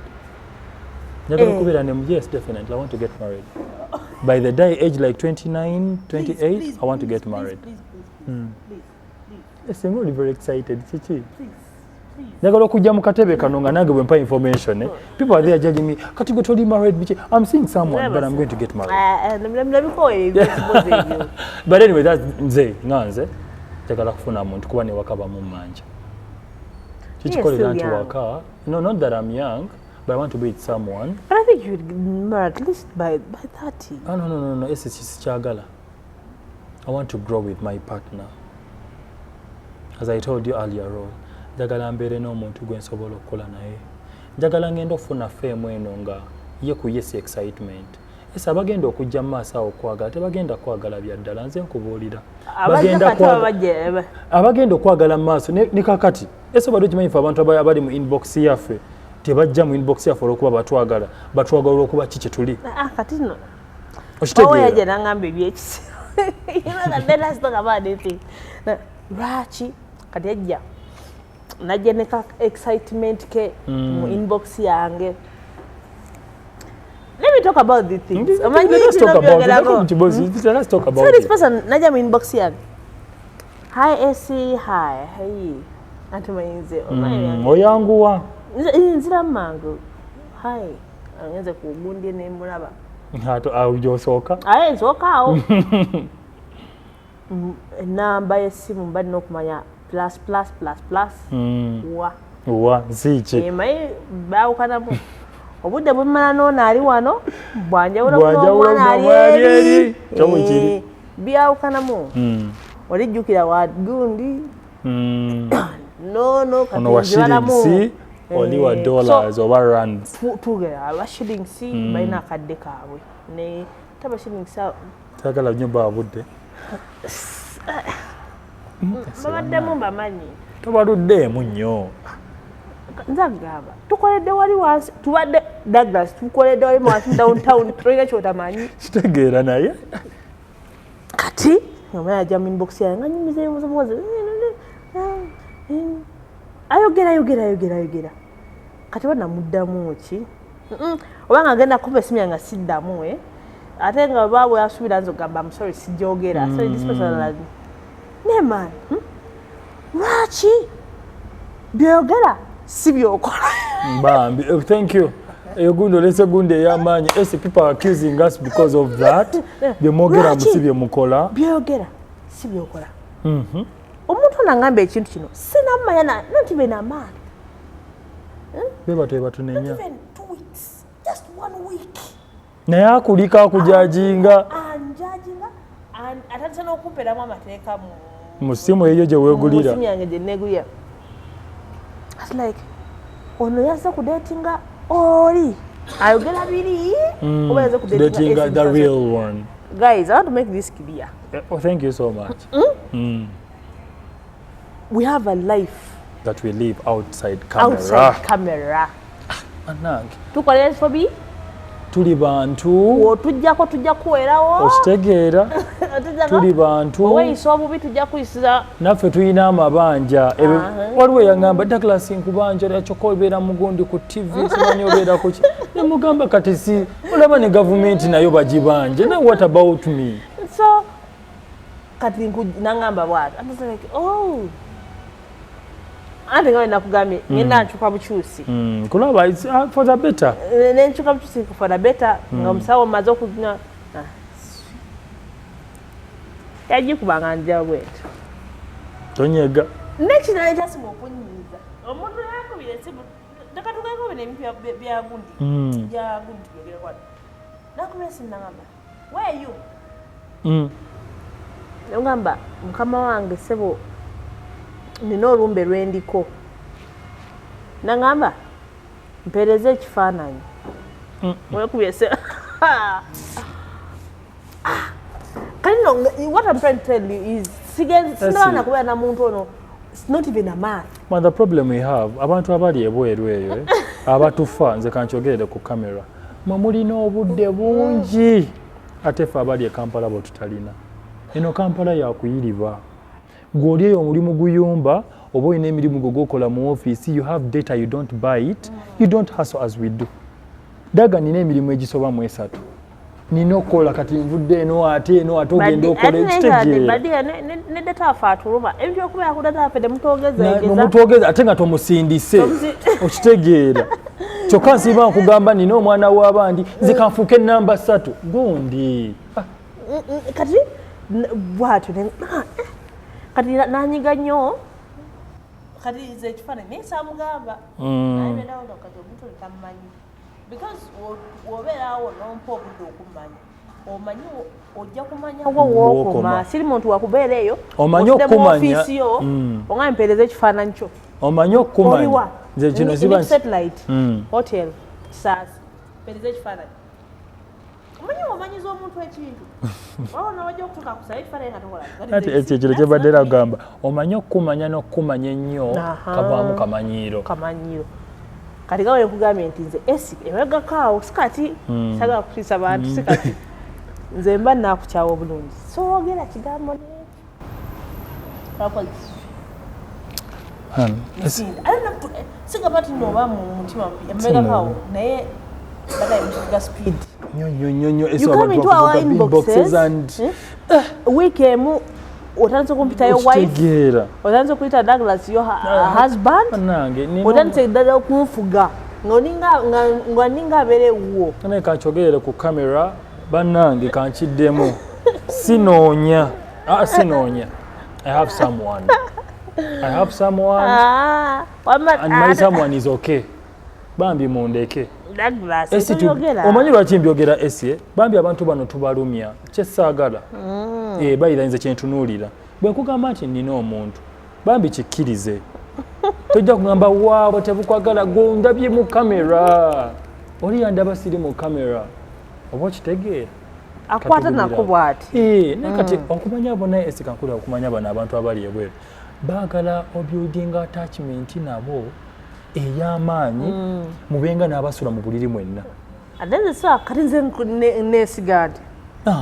Njagala Eh. okubeera ne, yes, definitely I want to get married by the day age like 29, 28. Please, I want to please, get married. Please, please, please, please, Esi nga oli very excited, kiki? Please, please. Njagala okujja mu katebe kano nga nange bwe mpa information, eh? People are there judging me, kati gwe toli married, biki? I'm seeing someone, but I'm going to get married. Ah, ah, nabikowa ebyo ebibuzo ebyo. But anyway, that's nze, nga nze njagala kufuna muntu kuba newaka bamummanja kikikolera Still nti young. waka, no, not that I'm young, but I want to be with someone. But I think you'd marry at least by 30. Ah, no, no, no, no. Esi sikyagala. I want to grow with my partner. As I told you earlier on, njagala mbeere n'omuntu gwe nsobola okukola naye. Njagala ngenda okufuna fame eno nga ye ku ye si excitement. Ese abagenda okujja mu maaso awo okwagala tebagenda kwagala bya ddala, nze nkubuulira. Abajja Bagenda kati abajja abagenda okwagala mu maaso ne kakati ese obadde okimanyi ffe abantu abali mu inbox yaffe. Tebajja mu inbox yaffe olwokuba batwagala, batwagala olwokuba ki kyetuli. Ah, kati no Okitegeera? Yajja nangamba ebyekisiru. You know that, let us talk about anything. Lwaki kati yajja najja ne ka excitement ke mu inbox yange? Let me talk about the things. Omanyi Let us bino talk about it. byogerako. Let us talk about So this it. person najja mu inbox yange, "Hi AC, hi, hey." Ate mayinze Oyanguwa. Nziramu mangu, "Hi." Ngenze ku gundi nemulaba. Ate awo gyosooka. Aye nsooka awo. Enamba y'essimu mba nina okumanya plus plus plus plus wa. Wa nsi ki? Emaye baawukanamu obudde bwemmala n'ono ali wano bwanjawulo Bwanjawulo n'omwana ali n'omwana ali eri. eri. Kyo bwe kiri. Eh, byawukanamu. Olijjukira wa gundi noono kati Ono wa nzibalamu. shillings, oli wa Eh, dollars oba rands. Tugera aba shillings balina akadde kaabwe ne taba shillings Tagala nnyo baabudde. Babaddemu mbamanyi. Tobaluddeemu nnyo. Nze agamba tukoledde wali wansi, tubadde Douglas, tukoledde wali wansi mu downtown, tolina kyotamanyi. Kitegeera naye. Kati omwana ajja mu inbox yange nga nyumiza ebimuzi, ayogera ayogera ayogera ayogera. Kati oba namuddamu ki? Oba nga agenda kuba esimu yange nga siddamu, eh? Ate nga oba bwe yasuubira nze ogamba, "I'm sorry, sijogera." Sorry, this person like, ne man, Lwaki byogera si byokola? Bambi, eh, thank you. Eyo gundi olese gundi ey'amaanyi. Esi people are accusing us because of that. Bye mwogera Lwaki? si bye mukola. Byogera si byokola. Omuntu ono angamba ekintu kino sinamumanya not even a month. Be batwe batunenya. Even 2 weeks, just one week. Naye akulika akujajinga. Anjajinga and atandise n'okumperamu amateeka mu Mu ssimu eyo gye weegulira. Mu simu yange gye neegulira. I was like, ono yazze kudatinga oli ayogera biri oba yazze Datinga kudatinga the real one. Guys, I want to make this clear. Eh, oh, thank you so much. We have a life That we live outside camera. Outside camera. Bannange, tukola ensobi. Tuli bantu. Otujjako tujja kuwerawo. Okitegeera? Otujjako. Tuli bantu. Oweyisa obubi tujja kuyisiza. Naffe tulina amabanja. Waliwo eyaŋŋamba, "Douglas, nkubanja, kyokka obeera mugundi ku TV, simanyi obeera kuki." Nemugamba, kati si olaba ne gavumenti nayo bagibanje, now what about me? So kati nangamba bwati. I was like, oh, ante nga bwe nakugambye ngenda nkyuka bukyusi. Kulaba it's, for the better. Eh, nenkyuka bukyusi for the better nga omusawo maze okunywa yagikubanga nja bwetyo. Tonyega. Nekirala ekyasinga okunyiiza, omuntu yakubira esimu, leka tugeko bino ebintu bya gundi bya gundi byogera kwano, nakubira esimu nagamba, "Where are you?" Nogamba, "Mukama wange sebo, nina olumbe lwendiko." Nagamba, "Mpeereze ekifaananyi." Wekubye se kati no, what I'm trying to tell you is sinabana kubeera na muntu ono. It's not even a month. Man, the problem we have, abantu abali ebweru eyo, eh, abatufa, nze kankyogerere ku kamera, mwe mulina obudde bungi, ate ffe abali e Kampala bwe tutalina. Eno Kampala yakuyiriba gw'oli eyo omulimu guyumba oba olina emirimu gwe gwokola mu ofiisi. You have data, you don't buy it, you don't hustle as we do. Daga nina emirimu egisoba mu esatu nina okukola. Kati nvudde eno, ate eno, ate ogenda okola, ekitegeera? Badiya ne data waffe atuluma ebintu okubeera ku data waffe temutwogezegeza. Nomutwogeza ate nga tomusindise. Okitegeera? Kyokka nsiiba nkugamba nina omwana w'abandi, nze kanfuuke enamba 3 gundi. Kati bwatyo kati nanyiga nnyo. Kati nze ekifaananyi naye saamugamba. Naye beerawo nga kati omuntu oli tamumanyi because wobeerawo nompa obudde okumanya, omanyi ojja kumanya wo wookoma. Wookoma. Siri muntu wakubeera eyo Omanyi otudde mu okumanya. ofiisi yo onga mpeereza ekifaananyi kyo. Omanyi okukumanya. Oliwa? Nze kino Ndi ziba ku Satellite Hotel Kisaasi, mpeereza ekifaananyi. Omanyi omanyiza omuntu ekintu waliwo nawajja okutuuka kusaba ekifaananyi nga tokola. Ati ekyo ekiro kyebadde era kugamba, omanyi okukumanya n'okukumanya ennyo Aha. kavaamu kamanyiiro. Kamanyiiro. Kati nga bwe nkugambye nti nze esi emabegako awo sikati sagala kutiisa bantu, sikati nze mba naakukyawa obulungi, soogera kigambo nekyo. Sigamba nti nooba mu mutima emabegako awo, naye bagaye mukivuga speed. Nnyo nnyo nnyo nnyo. You come into our inboxes and Wiiki emu otandise kumpitayo wife, okitegeera. Otandise okuyita Douglas your husband. Bannange otandise ddala okunfuga nga ninga abeera ewuwo. Naye kankyogerere ku kamera, bannange, kankiddemu, sinoonya. Ah, sinoonya. I have someone, I have someone. Ah, wamma. And my someone is okay. Bambi mundeke. Douglas, Esi tobyogera. Omanyi lwaki mbyogera esi? Bambi abantu bano tubalumya kyesaagala. Eh, bayira nze kyentunuulira bwe nkugamba nti nina omuntu, bambi kikkirize. Tojja kugamba waabwe tebukwagala gondabye mu kamera, oli yandaba siri mu kamera, oba okitegeera? Akwata nako bw'ati. Eh, naye kati okumanya bona esi kankula, okumanya bano abantu abali ebweru baagala obuilding attachment nabo ey'amaanyi, mubenga n'abasula mu buliri mwenna. Ate nze so kati nze neesiga nti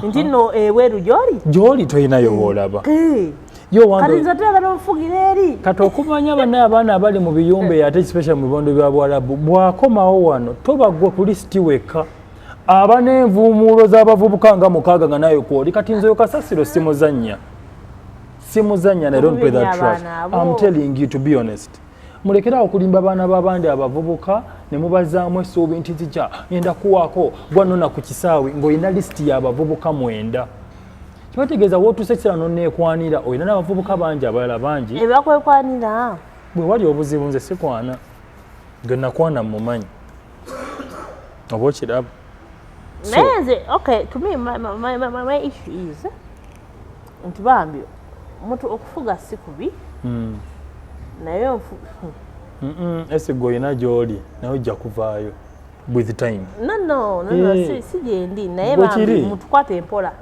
nti nno ebweru gy'oli. Gy'oli tolinayo bw'olaba. Eh, yo kati wange nze tuyagala omufugira eri. Kati okumanya bannaye abaana abali mu biyumba eyo, ate especially mu bibondo bya Buwalabu, bw'akomawo wano toba gwe ku lisiti wekka, aba n'envuumuulo z'abavubuka nga 6 nga naye kwoli. Kati nze oyo kasasiro simuzannya, simuzannya. And I don't pay that trash. Abaana abo. I'm telling you, to be honest, mulekere okulimba abaana b'abandi abavubuka ne mubazaamu essuubi nti zija ngenda kuwaako gwanona ku kisaawe ng'olina lisiti y'abavubuka 9. Kibategeeza wootuuse ekiseera nonneekwanira, olina n'abavubuka bangi abalala bangi. Ebakwekwanira. Bwe wali obuzibu nze sikwana, gwe nakwana mumanyi, oba okiraba? So, Naye nze, okay, to me my issue is nti bambi omuntu okufuga si kubi, naye esi gwe olina gy'oli naye ojja kuvaayo with time. No, Eh. si gyendi, naye Bwe bambi kiri. mutukwate empola.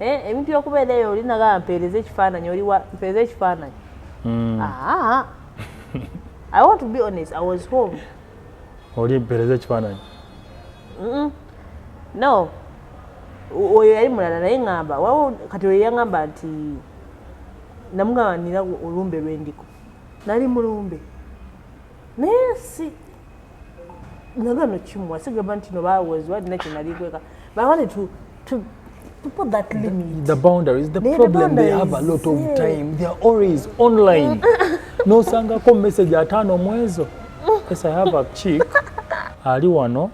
Eh, ebintu byokubeera eyo oli nagamba mpeereza ekifaananyi, oliwa mpeereza ekifaananyi. Ah, I want to be honest, I was home. Oli mpeereza ekifaananyi. No, oyo yali mulala, naye ŋŋamba waliwo kati oyo yaŋŋamba nti namugamba nina olumbe lwendiko, nali mulumbe, naye si nagano kimuwa, sigamba nti no bawezi walina kyenali kweka, but I wanted to put that limit. The boundaries, the Yeah, the problem, they have a lot of boundaries, yeah. time. They are always online. Nosangako message 50 mwezo. Yes, I have a chick ali wano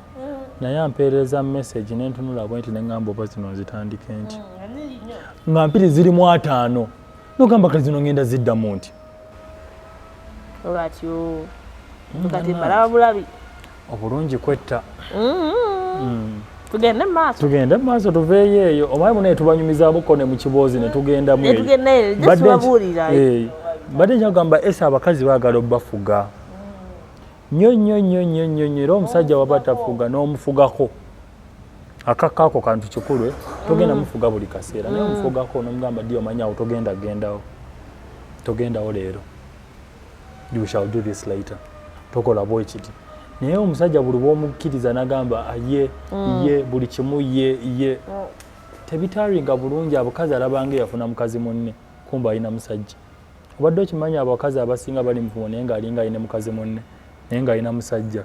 naye ampeereza message nentunula bwe nti neŋŋamba oba zino nzitandike nti nga mpiri zirimu 50, nogamba kati zino ngenda ziddamu nti Batyo kati mbalaba bulabi. Obulungi kwetta. Tugende mu maaso. Tugende mu maaso, tuveeyo eyo. Omanyi munaye tubanyumizaamuko ne mu kiboozi ne tugendamu Ne eyo. tugenda eyo, just tubabuulira. Eh, mbadde nkyagamba esi abakazi baagala obbafuga nnyo nnyo nnyo nnyo nnyo nnyo, era omusajja waba tafuga n'omufugako akakka ako kantu kikulu, eh. Togenda mufuga buli kaseera, naye omufugako nomugamba ddi omanyi awo togenda gendawo, togendawo leero, you shall do this later, tokola bwe kiti. Naye omusajja buli bw'omukkiriza nagamba ye ye buli kimu ye ye, tebitaringa bulungi. Abakazi alabanga eyafuna mukazi munne, kumba alina musajja. Obadde okimanyi abakazi abasinga bali mufumo naye ng'alinga alina mukazi munne naye ng'alina musajja?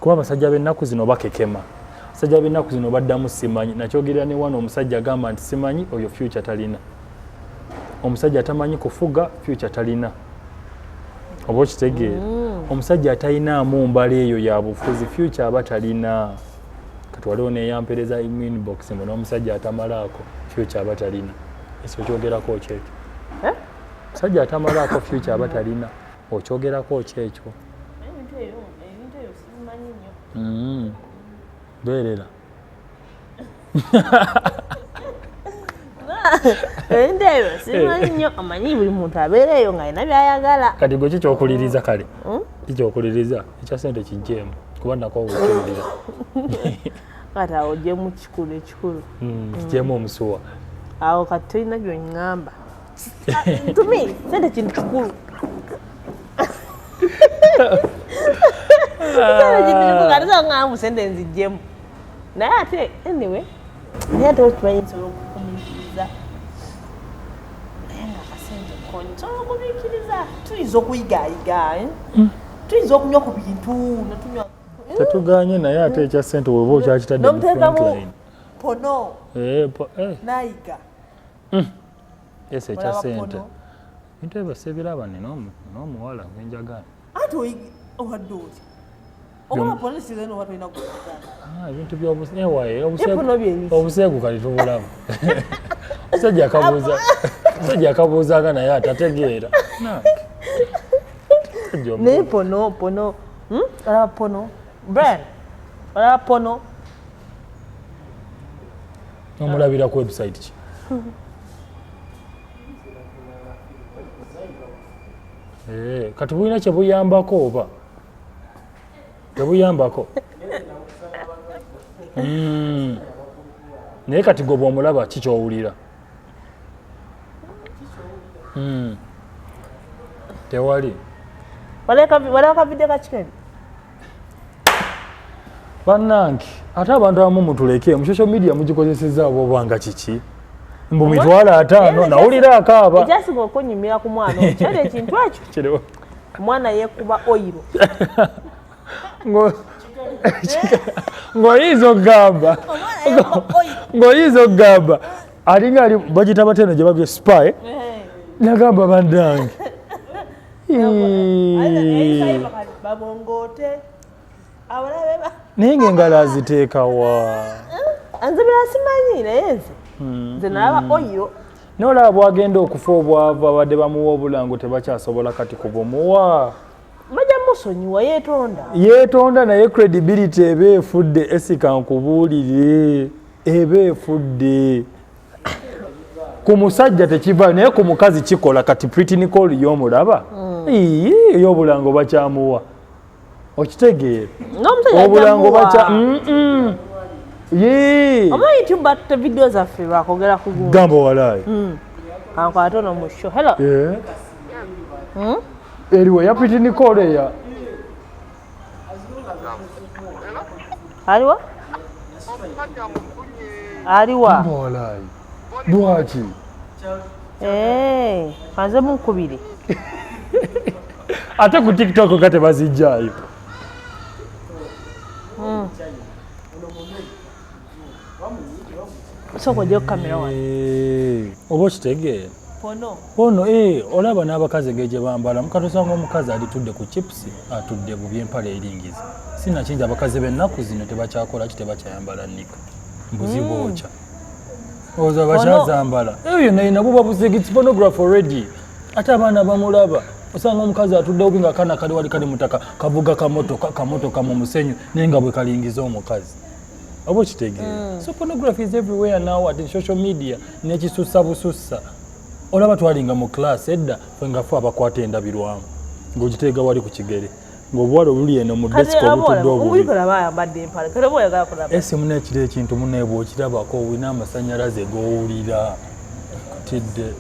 Kuba abasajja b'ennaku zino bakekema, abasajja b'ennaku zino baddamu simanyi. Nakyogerera ne wano, omusajja agamba nti simanyi, oyo future talina. Omusajja atamanyi kufuga, future talina, oba okitegeera? Omusajja atalinaamu mbala eyo ya bufuzi, future aba talina. Kati waliwo neyampereza inbox mbu n'omusajja atamalaako, future aba talina. Ese okyogerako kyekyo? Eh? Omusajja atamalaako, future aba talina, okyogerako kyekyo? Ebintu ebyo sibimanyi nnyo. Beerera. Ebintu ebyo sibimanyi nnyo. Omanyi buli muntu abeera eyo ng'alina byayagala. Kati gwe kikyokuliriza, kale kikyokuliriza ekya sente kijjeemu kuba nako okiwulira. Kati awo ogyemu kikulu ekikulu. Kijjeemu omusuwa. Awo kati tolina byoŋŋamba. To me sente kintu kikulu. Nga sente nzijjemu, naye ate anyway, naye ate okimanyi nsobola okugumiikiriza, naye nga akasente konyi nsobola okugumiikiriza. Tuyinza okuyigaayiga, eh? Tuyinza okunywa ku bintu netunywa. Tetuganye, naye ate ekya sente weba okyakitadde mu N'omuteekamu frontline. Porno. Eh. Nayiga. Yes, ekya Olaba sente. porno. Bintu ebyo sibiraba, nina n'omuwala gwenjagala. Ate owadde otya okola porno sizani oba tolina gweyagala? Ah, ebintu byobusewaye. Porno byebiki? Obuseegu kati tubulaba. Musajja akabuuzanga naye atategeera. Nange. Musajja Naye porno, porno, Olaba porno, Brian? Olaba porno? Omulabira ku website ki? Eh, kati bulina kye buyambako oba tebuyambako? Naye kati gwe bw'omulaba kikyowulira? Tewali. Walaba kavideo ka chicken? Bannange, ate abantu abamu mutuleke mu social media, mugikozeseza obanga kiki, mbu 50,000, nawulira akaaba. Ekyasinga okunyumira ku mwana oyo kyali ekintu ekyo. Kiriwo. Omwana yeekuba oil. Ng'oyinza okugamba alinga ali bagita bateno gye bagye spy. Nagamba bannange. Ii. Babongoote abalabe Naye ng'engalo aziteekawa? Nze bira simanyi, naye nze nalaba oil. Naye olaba bwagenda okufa obwavu, abadde bamuwa obulango tebakyasobola kati kubumuwa. Bajja musonyiwa, yeetonda. Yeetonda, naye credibility eba efudde. Esika nkubuulire, eba efudde. Ku musajja tekivaayo, naye ku mukazi kikola. Kati Pretty Nicole y'omulaba, ii, ey'obulango bakyamuwa, okitegeera? N'omusajja Obulango bakya ajamuwa. Yee. Omanyi tubatte video zaffe lwakwogera ku gundi. Gamba walaayi. Kankwate ono mu show. Hello. Eh. Eriwe ya Pretty Nicole eya Aliwa, aliwa? Gamba walaayi, lwaki? Eh, kanze munkubire. Ate ku TikTok nga tebazijjaayo. Sooka ojje ku kamera wano. Eh, oba okitegeera? Porno. Ono eh, olaba n'abakazi engeri gye bambala, mukati osanga omukazi alitudde ku chips, atudde bubi, empale eringiza. Sinakindi abakazi b'ennaku zino tebakyakola ki, tebakyayambala nika, mbuzi bookya, oza bakyazambala eyo yonna yina buba buzigi. It's pornography already. Ate abaana bamulaba, osanga omukazi atudde bubi nga akaana kali wali kali mutaka kavuga kamotoka mu musenyu, naye nga bwe kalingiza omukazi, oba okitegeera? So pornography is everywhere now at social media, nekisussa busussa. Olaba twalinga mu class edda ffe nga fe abakwata endabirwamu, ng'ogiteega wali ku kigere, ng'obuwala obuli eno mu desk obutudde obubi. Obulikola bayambadde empale, kale oba oyagala kulaba. Esi muna ekiro ekintu muneebwa okirabako, olina amasanyalaze g'owulira kutidde,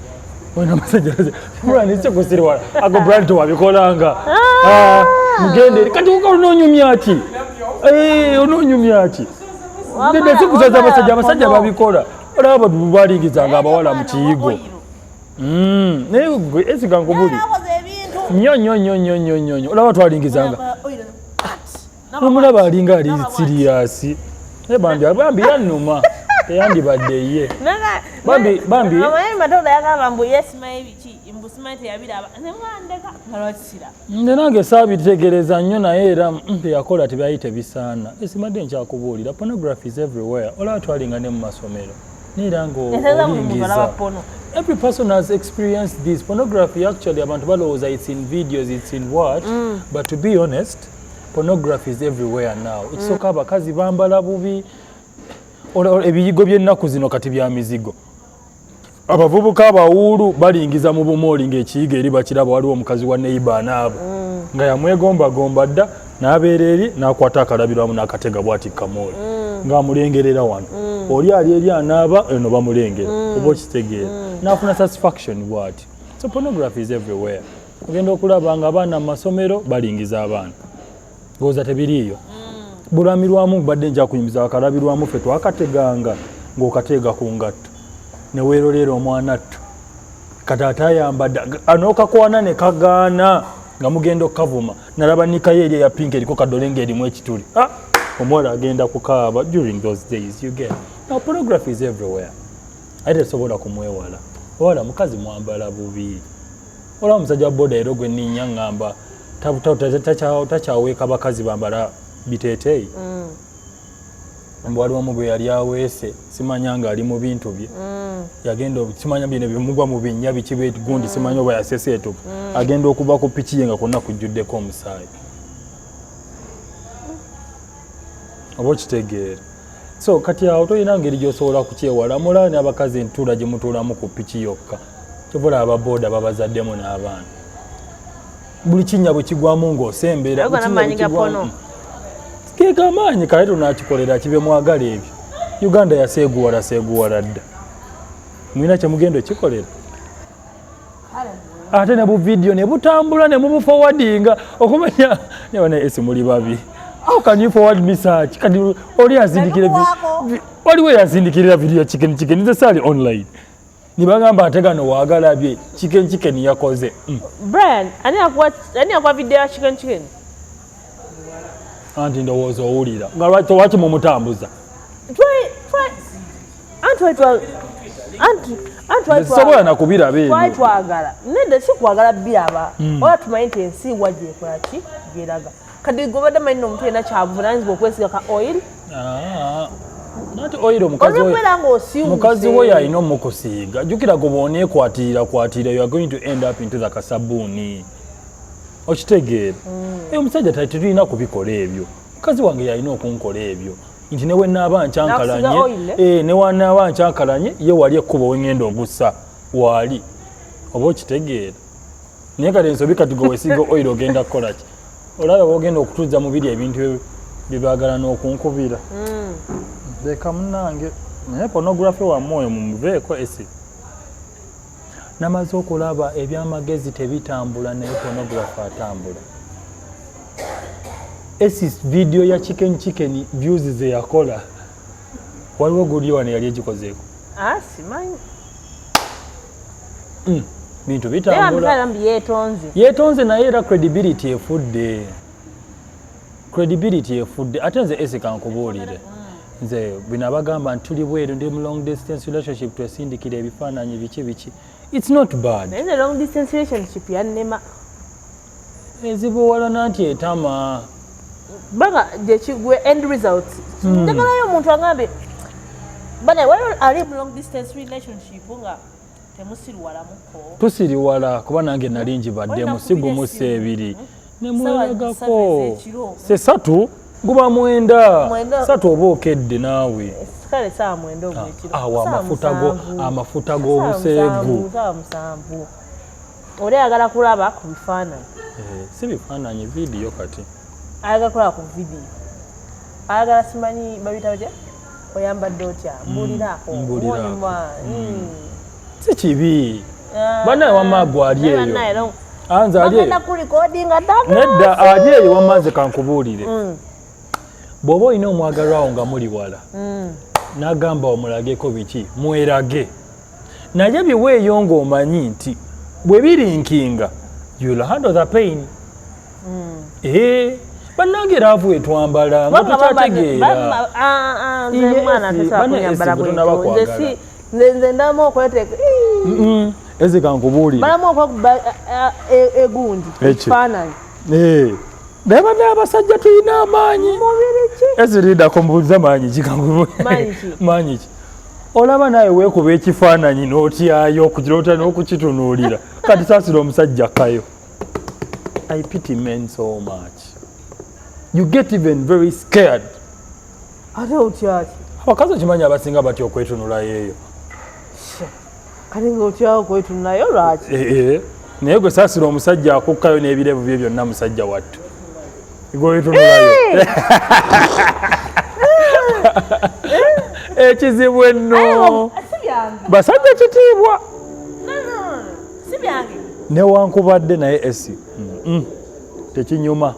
olina amasanyalaze. Brian, sikusiriwala ago. Brian, tewabikolanga. Ah, mugende eri kati onoonyumya ki? Eh, onoonyumya ki? Nedda, sikusaza abasajja, abasajja babikola. Olaba balingizanga abawala mu kiyigo. Naye gwe esiga nkubuli nnyo nnyo nnyo nnyo nnyo nnyo nnyo. Olaba twalingizanga, omulaba alinga ali serious, naye bambi, bambi yannuma, teyandibadde ye. Bambi, bambi. Amanyi Matilda yagamba mbu ye simanyi biki, mbu simanyi teyabiraba, nemwandeka nga lwaki siraba. Nze nange saabitegereza nnyo, naye era teyakola, tebyali tebisaana. Esimadde nkyakubuulira, pornography is everywhere. Olaba twalinga ne mu masomero, naye era Eteeza buli muntu alaba ng'olingiza. Porno. Every person has experienced this pornography. Actually, abantu balowooza it's in videos, it's in what, but to be honest, pornography is everywhere now. Ekisooka, abakazi bambala bubi. Ebiyigo by'ennaku zino kati bya mizigo. Abavubuka abawuulu balingiza mu bumooli ng'ekiyigo eri bakiraba. Waliwo omukazi wa neighbor anaaba nga yamwegombagomba dda, n'abeera eri n'akwata akalabirwamu n'akatega bw'ati kamooli ng'amulengerera wano. Oli ali eri anaaba eno bamulengera, oba okitegeera? N'afuna satisfaction bw'ati. So pornography is everywhere. Ogenda okulaba nga abaana mu masomero balingiza abaana. Ndowooza tebiriiyo. Bulamirwamu mbadde nja kunyumiza akalabirwamu ffe twakateganga ng'okateega ku ngatto ne weerolera omwana tto kati ate ayambadde anokakwana ne kagaana nga mugenda okukavuma. Nalaba nikayo eri eya pink eriko kadole ng'erimu ekituli. Ah, omuwala agenda kukaaba. During those days you get now pornography is everywhere, ate tesobola kumwewala. Wala mukazi mwambala bubi, olaba omusajja wa boda era gwe nninnya ŋŋamba takyaweeka bakazi bambala biteeteeyi. Mbu waliwo omu gwe yali aweese, simanya nga ali mu bintu bye, yagenda simanya bino bimugwa mu binnya biki gundi, simanya oba yaseseetuka, agenda okuva ku piki ye nga kwonna kujjuddeko omusaayi, oba okitegeera. So kati awo tolina ngeri gy'osobola kukyewala. Mulaba n'abakazi entuula gye mutuulamu ku piki yokka, kyova olaba ababooda babazaddemu n'abaana. Buli kinnya bwe kigwamu ng'osembera, Ago buli kinnya n'amaanyi bwe ga kigwamu. pono. Geego amaanyi kale tunakikolera kibe mwagala ebyo. Uganda yaseeguwala seeguwala dda, mulina kyemugenda okikolera. Ate ne buvidiyo ne butambula ne mubuforwardinga okumanya ne esi muli babi. How can you forward me such? Kati oli azindikira Nabikuwaako. waliwo eyazindikirira video chicken chicken, nze saali online nibagamba ate gano waagalabye chicken chicken yakoze. Brian, ani akuwa video ya chicken chicken? Anti ndowooza owulira nga lwaki lwaki mumutambuza. Anti twali Nze sisobola nakubiraba twali ebyo. Twagala nedda, si kwagala biraba, oba tumanyi nti ensi wa gyekola ki gyeraga. Kati gobadde manyi nomuntu yenna kyabuvunanyizibwa okwesiga ka oil. Ah, nati oil omukazi we Olwokubeera ng'osiiwuuse. Mukazi we yalina omukusiiga. Jjukira gwe bw'oneekwatirira kwatirira, you are going to end up into the kasabuuni, okitegeera? Omusajja tetulina kubikola ebyo. Mukazi wange yalina okunkola ebyo nti ne wenaaba nkyankalanye Nakusiga oil, eh? Ne wanaaba nkyankalanye ye wali ekkubo wengenda ogussa waali, oba okitegeera? Naye kati ensobi kati gwe wesiiga oil ogenda kukola ki? Olaba bwogenda okutuzza mubiri ebintu bye baagala n'okunkubira. Leka munange, naye pornography wammwe oyo mumuveeko. Esi namaze okulaba ebyamagezi tebitambula, naye pornography atambula. Esi video ya chicken chicken views ze yakola, waliwo guli wano yali egikozeeko. Ah, simanyi. Bintu Naye bitambula. bamutwala mbu yeetonze. Yeetonze, naye era credibility efudde, credibility efudde. Ate nze esi kankubuulire, nze bino abagamba nti tuli bweru, ndi mu long distance relationship, twesindikira ebifaananyi biki biki, it's not bad. Naye nze long distance relationship yannema. Ezibuwalana nti etama. Kubanga gyekigwe end result, njagalayo omuntu agambe bana waliwo ali mu long distance relationship nga temusiriwalamuko. Tusiriwala kuba nange nali ngibaddemu, Olina si gumu kubira si essimu. ebiri, Ssaawa nemweragako. 3 ez'ekiro. Sesatu guba 9. 9. 3 oba okedde naawe. Kale saawa 9 ogwekiro. Awo Saawa amafuta go 7. amafuta Saawa g'obuseegu. 7, saawa 7 oli ayagala kulaba ku bifaananyi. Eh, si bifaananyi, vidiyo kati. Ayagala kulaba ku vidiyo, ayagala simanyi babita batya, oyambadde otya, mbuuliraako. Mbuuliraako. Onyuma. Si kibi. Bannaye wamma gwe ali Naye eyo. bannaye Anze ali eyo. Bagenda kulikodinga ddala. Nedda, ali eyo wamma nze kankubuulire, bw'oba olina omwagalwawo nga muli wala, n'agamba omulageko biki, mwerage, naye biweeyo ng'omanyi nti bwe birinkinga you'll handle the pain. Eh, bannange love etwambala nga tukyategeera. Nze Yes, mwana tosobola banne kunyambala esi, gwe tonaba bwetyo. Nze kwagala. si nze ndamu okweteeka. Ezi kankubuulire. Balamu okwekuba egundi Eki? ekifaananyi. Eh, naye banne abasajja tulina amaanyi. Mubiri ki? Ezirindako mbuuza maanyi ki, kankubuulire. Maanyi ki? Maanyi ki? Olaba naawe weekuba ekifaananyi n'otyayo okukirota n'okukitunuulira. Kati saasira omusajja kayo. I pity men so much, you get even very scared. Ate otyaki? Abakazi okimanyi abasinga batya okwetunulayo eyo. Kati nga otyawo okwetunulayo lwaki? Eh, eh. Naye gwe saasira omusajja akukkayo n'ebirevu bye byonna, musajja wattu, gwe wetunulayo. Ekizibu enno Si byange. Basajja kitiibwa. Si byange. Newankubadde naye esi tekinyuma.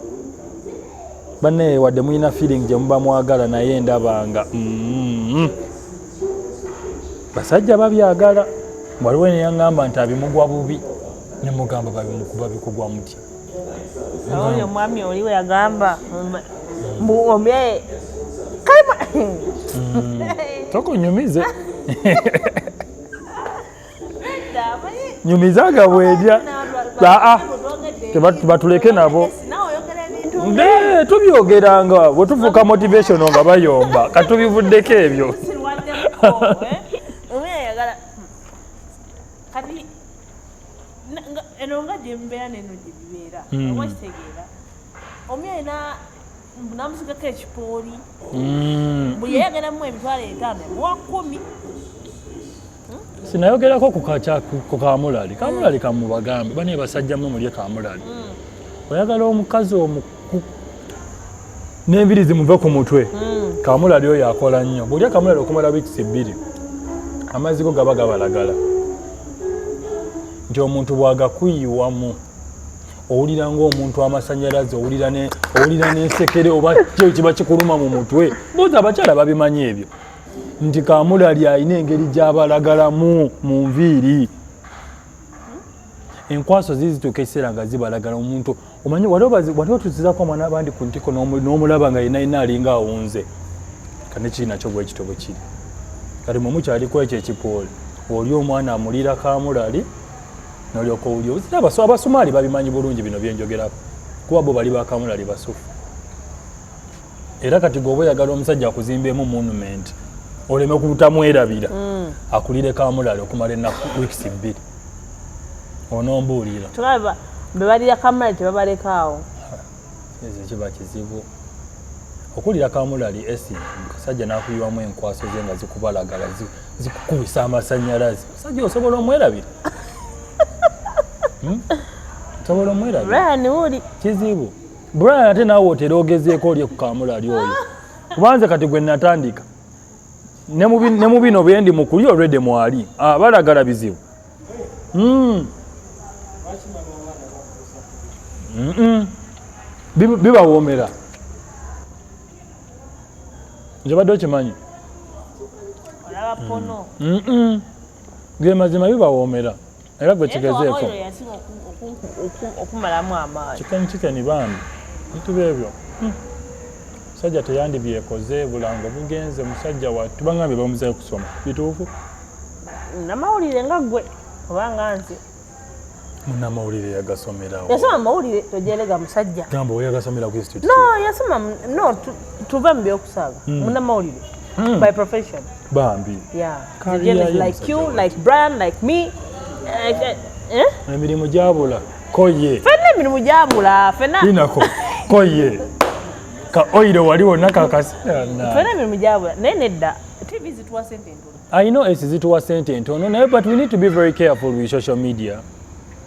Banne wadde mulina feeling gye muba mwagala, naye ndabanga basajja babyagala. Waliwo neyaŋŋamba nti abimugwa bubi, nemugamba babimukuba bikugwa mutya? Oyo omwami oli we yagamba mbu omye kale. Tokunyumize nyumizaga bwedya. Aa, batuleke nabo. Ne tubyogeranga bwe tufuuka motivation nga bayomba, katubivuddeko ebyo. Kati eno nga gyembeera neno gye bibeera, oba kitegeera omu alina namusigako ekipooli, buli yayagalamu 50,000 emuwa 10. Sinayogerako ku kamulali. Kamulali kamubagambe bane basajja mwe mulye kamulali. Oyagala omukazi omuku n'enviri zimuve ku mutwe, kamulali oyo akola nnyo. Bw'olya kamulali okumala weeks 2, amazzi go gaba gabalagala nti omuntu bw'agakuyiwamu owulira ng'omuntu amasanyalaze, owulira n'ensekere oba kyo kiba kikuluma mu mutwe. Mbuuza abakyala babimanyi ebyo nti kamulali alina engeri gy'abalagalamu mu nviiri. Enkwaso zizituuka ekiseera nga zibalagala omuntu. Omanyi waliwo tuzizako omwana abandi ku ntiko n'omulaba nga yenna yenna alinga awunze. Kane kiri nakyo bwe kityo bwe kiri. Kati mwe mukyaliko ekyo ekipooli, oli omwana amulira kamulali nolyoka owulira obuzira. Abasumaali babimanyi bulungi bino byenjogerako, kuba bo bali bakamulali basufu. Era kati gwe oba oyagala omusajja akuzimbemu monument oleme kutamwerabira, akulire kamulali okumala ennaku weeks 2, onombuulira. Tulaba be balira kamulali tebabalekaawo. Ekyo kiba kizibu okulira kamulali esi kasajja n'akuyiwamu enkwaso ze nga zikubalagala, zikukubisa amasanyalaze. Musajja osobola omwerabira? Hmm? Osobola omwerabira? Brian wuli. Kizibu Brian, ate naawe otera ogezeeko olye ku kamulali oyo, kubanze kati gwe natandika ne mu bino byendi mu kulya olwedde mwali abalagala bizibu. Bibawoomera. Nze badde okimanyi. Olaba pono. Ge mazima, bibawoomera era gwe kigezeeko. Oyo yasinga okumalamu amaanyi. Chicken, chicken bambi, bintu byebyo. Musajja teyandibyekoze, bulango bugenze. Musajja wattu bangambye bamuzayo kusoma, bituufu? Namawulire nga ggwe oba nga nze. Munamawulire yagasomerawo? Yasoma amawulire, tojerega musajja. Gamba oyo yagasomera ku institute? No, yasoma no, tuve mu byokusaaga. Munamawulire by profession. Bambi. Yeah. Career Journalist ye like you, musajja. Like Brian, like me, like, eh? Emirimu gyabula koye. Fenna emirimu gyabula fenna. Linako koye ka oiro wali wonna kakaseera. Fenna emirimu gyabula, naye nedda, TV zituwa sente ntono. I know esi zituwa sente ntono, naye but we need to be very careful with social media.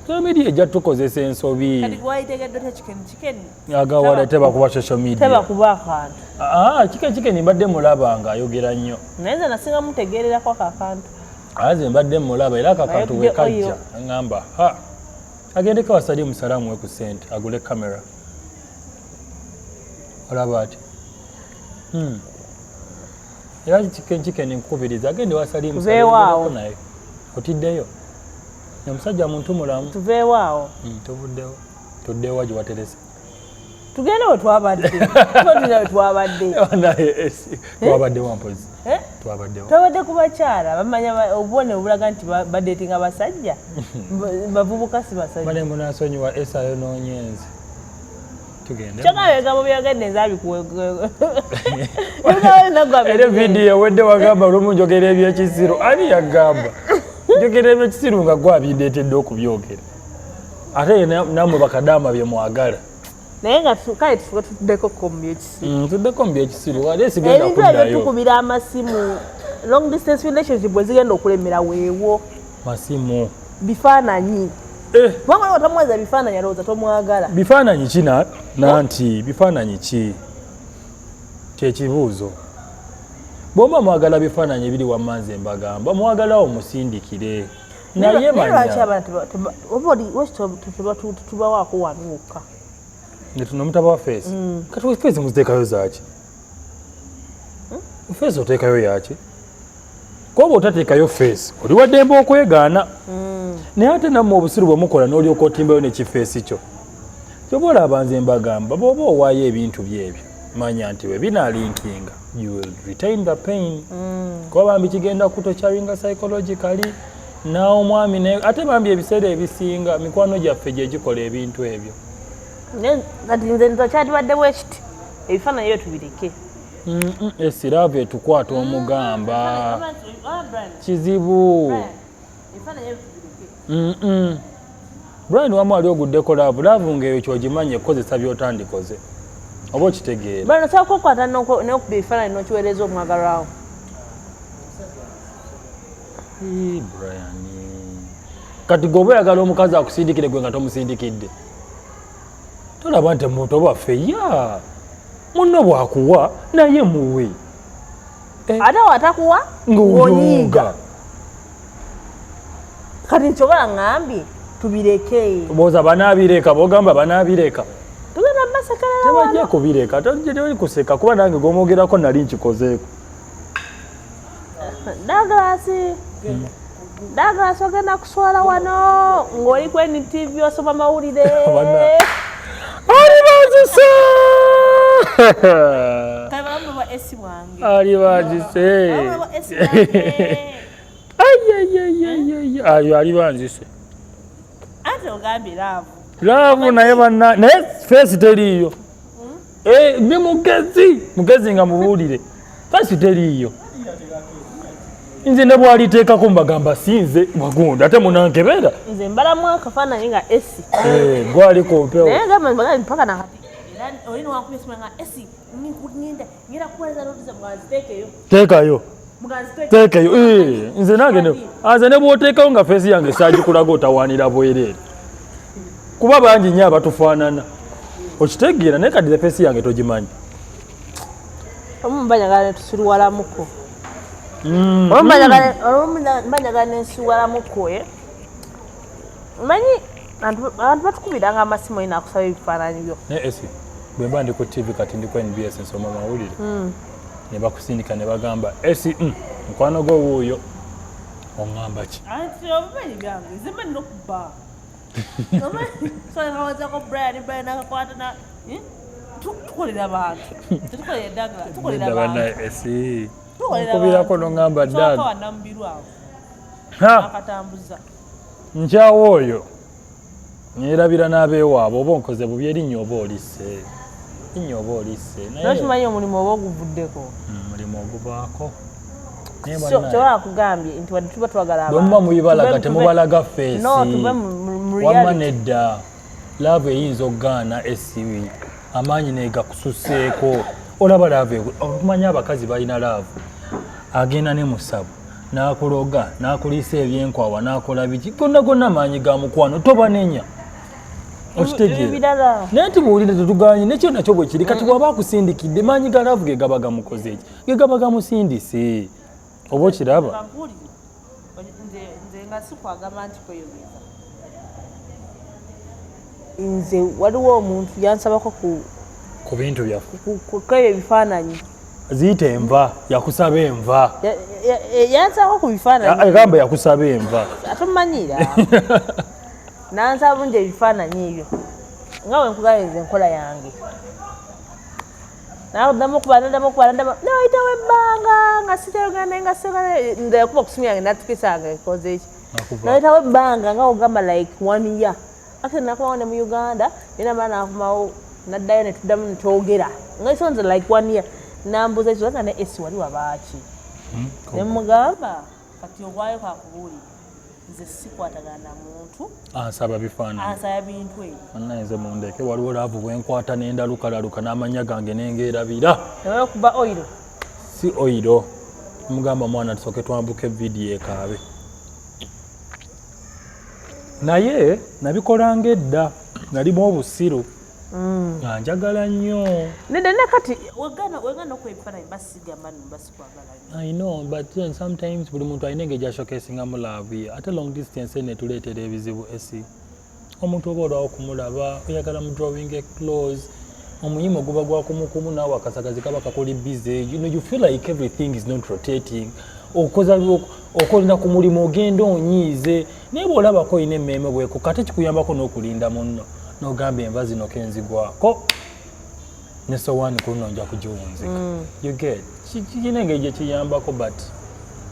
Social media ejja tukozesa ensobi. Kati wayitegedde otya chicken chicken? Agawala tebakuba social media. Tebakuba akantu. Ah, chicken chicken mbadde mulaba nga ayogera nnyo. Naye nze nasinga mutegeererako ako akantu. Aze mbadde mulaba era ako akantu Ayogedde wekajja oil. Aŋŋamba ha agendeko wasali musalamu we ku sente agule kamera, olaba ati. Era chicken chicken nkukubiriza agende wasali. Tuveewo awo. Naye otiddeyo, omusajja muntu mulamu. Tuveewo awo. Tuvuddewo, tuddewo gye waterese. Tugende we twabadde, tuba tulina we twabadde. Naye esi twabaddewo mpozi. Eh? Twabaddewo. Twabadde ku bakyala bamanya obubonero obulaga nti badeetinga basajja. Bavubuka si basajja. Bane munasonyiwa, esi ayonoonye nze, tugende. Kyokka ebigambo byagedde nze abikuwe. Era vidiyo ewedde wagamba olumu njogera ebyekisiru. Ani yagamba njogera ebyekisiru nga gwe abindeetedde okubyogera? Ate ye nammwe bakadaama bye mwagala. Naye nga kale tufuke tuddeko ko mu byekisiru. Tuddeko mu byekisiru, ate sigenda Ebintu ebyo kuddayo. Tukubira amasimu, long distance relationship bwe zigenda okulemera weewo. Masimu. Bifaananyi. Eh, kubanga oliwo tomuweza bifaananyi, alowooza tomwagala. Bifaananyi ki nanti bifaananyi ki? Kyekibuuzo. Bw'oba mwagala bifaananyi ebiri wamma, nze mbagamba mwagalawo musindikire, naye Naye lwaki manya abantu oba oli lwaki tetubawaako wano wokka? Nomutaba wa face. Kati face muziteekayo zaaki? Face oteekayo yaki? Kuba otateekayo face oli waddembe okwegaana. Naye ate nammwe obusiru bwe mukola n'olyoka otimbayo nekiface kyo. Kyoba olaba nze mbagamba, bw'oba owaayo ebintu byebyo, manya nti bwe binaleakinga, you will retain the pain. Kuba bambi kigenda kutorturinga psychologically n'omwami naye. Ate bambi ebiseera ebisinga mikwano gyaffe gye gikola ebintu ebyo. Naye kati nze nza kyatibadde bwe kiti, ebifaananyi ebyo tubireke. Esi, love etukwata omugamba kizibu. Ebifaananyi ebyo tubireke. Brian, wamu ali oguddeko love, love ng'eyo kyogimanye ekukozesa by'otandikoze, oba okitegeera? Bano osobola kwekwata n'okuba ebifaananyi n'okiweereza omwagalwawo. Ii, Brian, kati gwe oba oyagala omukazi akusindikire gwe nga tomusindikidde, tolaba nti muntu bwaffe ya munno bwakuwa naye muwe. Ate watakuwa ng'oyonga. Kati nkyobola ŋŋambye tubireke. Booza banaabireka, bogamba banaabireka. Tugenda basekerera. Tebajja kubireka, toli kuseka kuba nange gomwogerako nali nkikozeeko. Douglas, Douglas, ogenda kuswala wano ng'oli ku NTV osoma mawulire. Ali bazise. Kale balamu bwa esi bwange. Ali bazise. Balamu bwa esi bwange. Ayo ali banzise. Ate ogambye love. Love naye banna, naye face teriiyo. Eh, ndi mugezi mugezi nga mubuulire, face teriiyo. Nze ne bwaliteekako mbagamba sinze wagundi, ate munankebera. Nze mbalamu akafaananyi nga esi. Eh, gwali ku mpewo. Naye gamba mbagambye mpaka nakati era oli niwankubye esimu nga esi ngenda ngenda kuweereza notice, mugaziteekeyo. Teekayo. Mugaziteekeyo. Teekayo. Eh, nze nange nze ne bw'oteekayo nga face yange saagikulaga, otawaanira bwereere kuba bangi nnyo abatufaanana, okitegeera? Naye kati face yange togimanyi. Omu mbanyagala netusiruwalamuko. Olumu mbanyagala nensiruwalamuko. Eh, manyi abantu batukubiranga amasimu olina akusaba ebifaananyi byo. Naye esi bwe mba ndi ku TV, kati ndi ku NBS nsoma mawulire, ne bakusindika ne bagamba esi, mukwano gwo wuuyo, oŋŋamba ki? Anti obumanyi byange nze mba nina okubba kawazako Brian, Brian akakwata na tukolera bantu, tetukolera eddagala, tukolera Nedda. bantu. Bannaye esi Tukolera nkubirako bantu. noŋŋamba Soka ddag wanamubirwa awo Ha! akatambuza. Nkyawo oyo neerabira n'abeewaabwe, oba onkoze bubi erinnya oba olisse, linnya oba olisse. Naye Nokimanyi omulimu oba oguvuddeko. Mulimu oguvaako. Naye So, bannaye, kyoba akugambye nti wadde tuba twagala bwe muba abantu, mubibalaga temubalaga face. No, tuve mu Wamma reality. nedda, love eyinza okugaana esiwi amaanyi negakususeeko. Olaba love okumanya abakazi balina love, agenda ne musabu n'akuloga n'akuliisa ebyenkwawa n'akola biki, gonna gonna maanyi ga mukwano, tobanenya, okitegeera? Ebirala. Naye tibuwulire, tetuganye nekyo nakyo bwe kiri. Kati bw'aba akusindikidde, maanyi ga love ge gaba gamukoze eki, ge gaba gamusindise, oba okiraba? Kankuwulire. Nze nga sikwagamba nti kweyogeza, nze waliwo omuntu yansabako ku Ku bintu byaffe. Kweyo ebifaananyi. Ziyita enva, yakusaba enva. Yansabako ku bifaananyi. Agamba yakusaba enva. Atomanyira nansaba bungi ebifaananyi ebyo nga bwe nkugambye nze enkola yange. Naddamu okuba, naddamu okuba, naddamu nawayitawo ebbanga nga sikyayogera naye, nga siyogera nze yakuba ku simu yange natukisa nga ekoze eki. Nakuva. Nawayitawo ebbanga nga ogamba like one year. Actually nakomawo ne mu Uganda, naye namala nakomawo naddayo netuddamu netwogera nga isonze like one year. Nambuuza ekyo nga ne esi wali wabaaki, nemugamba kati obwayo kakubuulire, nze sikwatagana na muntu Ansaba bifaananyi. Ansaba bintu ebyo. Bannaye nze mundeke, waliwo love bwenkwata nendalukalaluka n'amanya gange nengeerabira. Nawe okuba oiro. Si oiro, mugamba mwana tusooke twambuke vidiyo ekaabe, naye nabikolanga edda, nalimu obusiru nga njagala nnyo. Nedda, ne kati wegana okuba ebifaananyi basigamba nno basikwagala nnyo. I know, but then sometimes buli muntu alina engeri gyashowcasingamu love ye, ate long distance eno etuleetera ebizibu. Esi Omuntu oba olwawo okumulaba, oyagala mu drawing close, omuyima oguba gwakumukumu, naawe akasagazi kaba kakuli busy. You feel like everything is not rotating. Okoza okolina ku mulimu, ogenda onyiize, naye bw'olabako olina emmeeme bweko, kate kikuyambako n'okulinda munno, n'ogamba enva zino kenzigwako ne sowaani ku luno nja kugiwunzika. You get kirina engeri gye kiyambako, but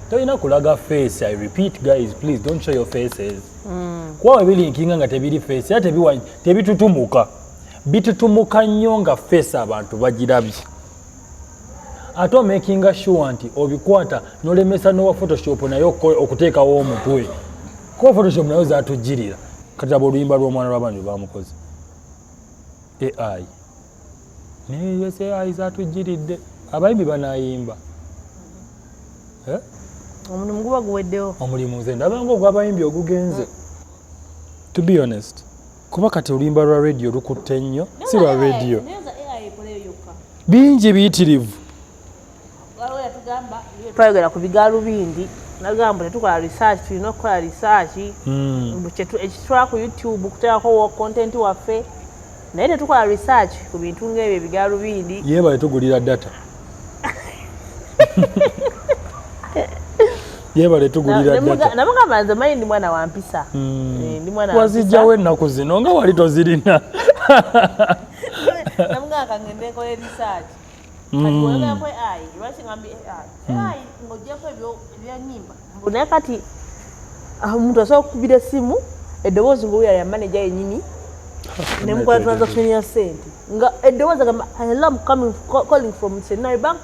tolina kulaga face. I repeat, guys, please don't show your faces, kuba we bilinkinga nga tebiri face, era tebitutumuka. Bitutumuka nnyo nga face abantu bagirabye. Ate omakinga sure nti obikwata nolemesa nowa Photoshop naye okuteekawo omutwe, kuba Photoshop nayo zatujjirira. Kati aba oluyimba lw'omwana lw'abantu lwebamukoze AI, naye AI zatujjiridde, abayimbi banayimba. Eh? Omulimu guba guweddewo. Omulimu nze ndabanga ogw'abayimbi ogugenze, to be honest, kuba kati oluyimba lwa radio lukutte nnyo, si lwa radio, bingi biyitirivu. Twayogera ku bigalubindi, nagamba tetukola research, tulina okukola research. Ekitwala ku YouTube kuteekako content waffe, naye tetukola research ku bintu ng'ebyo ebigalubindi. Yeebale tugulira data, yeebale tugulira data. Namugamba nze manyi ndi mwana wa mpisa. Eh, ndi mwana wa mpisa. Wazijjawo ennaku zino nga wali tozirina. Namugamba kangende nkole research. Kati bw'oyogerako AI, lwaki ngambye AI? AI ng'oggyeko ebyo ebyanyimba, naye kati omuntu asobola okukubira essimu, eddoboozi ng'owulira lya manager yennyini, nemukola transaction ya sente, nga eddoboozi agamba, "Hello, I'm coming, calling from Centenary Bank,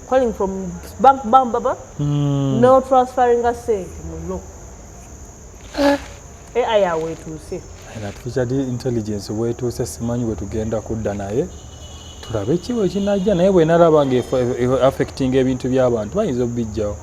calling from bank bambaba," no transferringa sente muno. AI awo etuuse. Artificial intelligence bwetuuse, simanyi bwe tugenda kudda, naye tulabe ki bwe kinajja. Naye bwe nalaba nga affecting ebintu by'abantu, bayinza okubijjawo,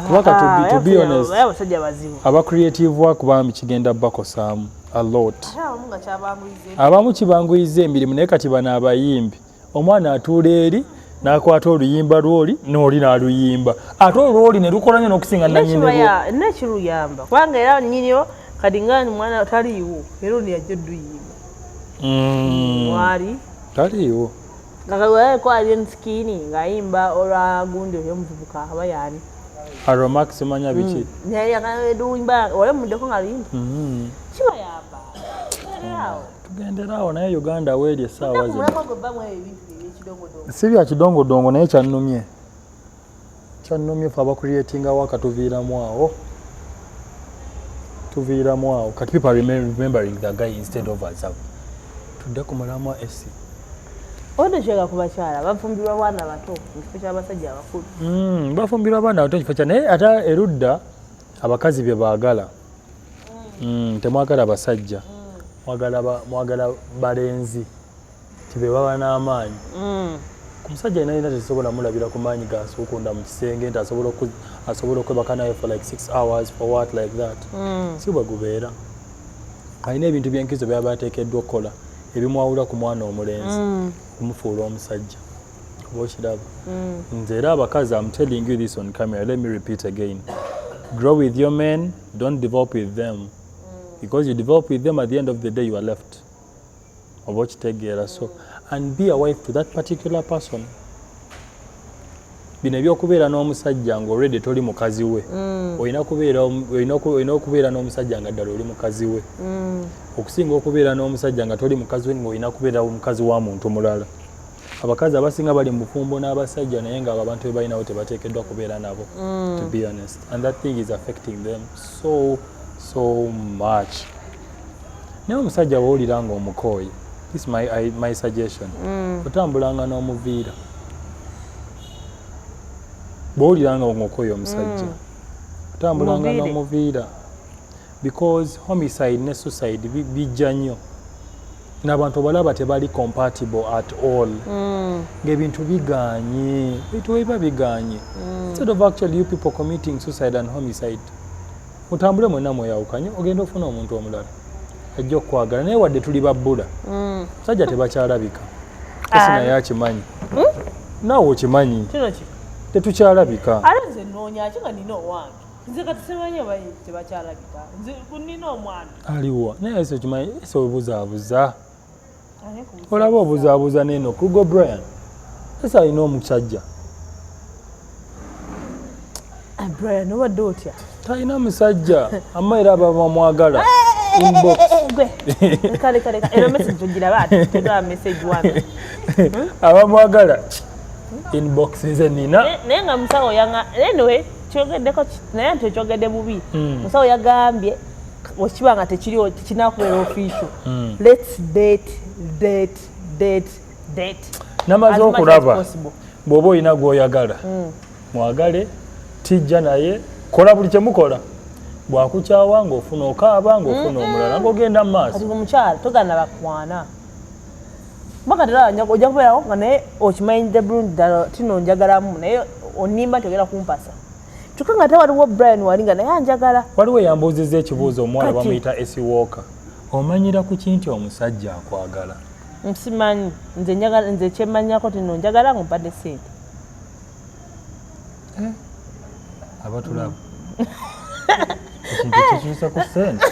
kuba kati to be honest, abasajja bazibu. Aba creative work bambi kigenda bakosaamu a lot. Ate abamu nga kyabanguyiza. Abamu kibanguyiza emirimu, naye kati bano abayimbi, omwana atuula eri n'akwata oluyimba lwoli n'oli n'aluyimba, ate olwoli ne lukola nnyo n'okusinga nannyini lwo. Nekiruyamba, kubanga era nyiniyo kati nga mwana taliiwo, era ono yajja odduyimba mwali. Taliiwo. Nga Alien Skin ng'ayimba olwa gundi oyo omuvubuka aba yaani. Aromax, manya biki. Naye luyimba wali omuddeko nga luyimba, kibayamba awo. Tugendera awo, naye Uganda weeri essaawa zino. Mulako gwe bamu ebyo ebintu ebyekidongodongo. Si bya kidongodongo, naye kyannumye, kyannumye. Fe abacreatingawo akatuviiramu awo, tuviiramu awo. Kati people are remembering the guy instead of us. Tudde ku mulamwa esi. Obadde kyega ku bakyala bafumbirwa baana bato mu kifo ky'abasajja abakulu. Bafumbirwa abaana bato kifo kya, naye ate erudda abakazi bye baagala. Temwagala basajja, mwagala balenzi tibe baba n'amaanyi. Ku musajja yina yina tesobola mulabira ku maanyi gasuukunda mu kisenge nti asobola okwebaka naye for like 6 hours for what, like that. Si bwe gubeera. Alina ebintu byenkizo byaba ateekeddwa okukola ebimwawula ku mwana omulenzi, okumufuula omusajja, oba okiraba. Nze era abakazi, I'm telling you this on camera, let me repeat again: grow with your men, don't develop with them, because you develop with them, at the end of the day you are left, oba okitegeera. So and be a wife to that particular person. Bino ebyokubeera n'omusajja nga already toli mukazi we, olina okubeera n'omusajja nga ddala oli mukazi we, okusinga okubeera n'omusajja nga toli mukazi we, ng'olina kubeera mukazi wa muntu mulala. Abakazi abasinga bali mu bufumbo n'abasajja, naye nga abo abantu be balinawo tebateekeddwa kubeera nabo, to be honest, and that thing is affecting them so so much. Naye omusajja bwowulira nga omukooye, this is my suggestion, otambulanga n'omuviira. Bwowulira nga omukooye omusajja, otambulanga Muviire. n'omuviira, because homicide ne suicide bijja nnyo n'abantu obalaba tebali compatible at all, ng'ebintu biganye, ebintu biba biganye. Instead of actually you people committing suicide and homicide, mutambule mwenna mweyawukanye, ogenda ofuna omuntu omulala ajja okukwagala. Naye wadde tuli babbula, musajja tebakyalabika esi, naye akimanyi, naawe okimanyi. Kino ki? Tetukyalabika. Ate nze nnoonya ki nga nina owange? Nze kati simanyi oba tebakyalabika. Nze nina omwana. Aliwa? Naye ese okimanyi, ese obuzaabuza. Olaba obuzaabuza neno Kruger Brian. Ese alina omusajja. Ah, Brian obadde otya? Talina musajja. Amma era aba bamwagala. Inbox. Gwe. Kale kale eno message ogiraba ate tegaba message wano. Abamwagala. Inbox nze nina. Naye nga musawo yanga anyway kyogeddeko naye nti okyogedde bubi. Musawo yagambye wekiba nga tekiriwo tekinakubeera official. Let's date date date date. Namaze okulaba bw'oba olina gw'oyagala mwagale, tijja naye kola buli kyemukola. Bw'akukyawa ng'ofuna okaaba ng'ofuna omulala ng'ogenda mu maaso. Kati omukyala togana bakwana. Mbaka tera ojja kubeerawo nga naye okimanyidde bulungi ddala tino njagalamu naye onimba nti ogenda kumpasa. Kyokka nga ate waliwo Brian wali nga naye anjagala. Waliwo eyambuuzizza ekibuuzo omuwala bamuyita Essie Walker. Omanyira ku ki nti omusajja akwagala? Nsimanyi nze njagala nze kyemmanyako tino njagala ng'ompadde ssente. Abatulaba. Ekintu kikyuse ku ssente.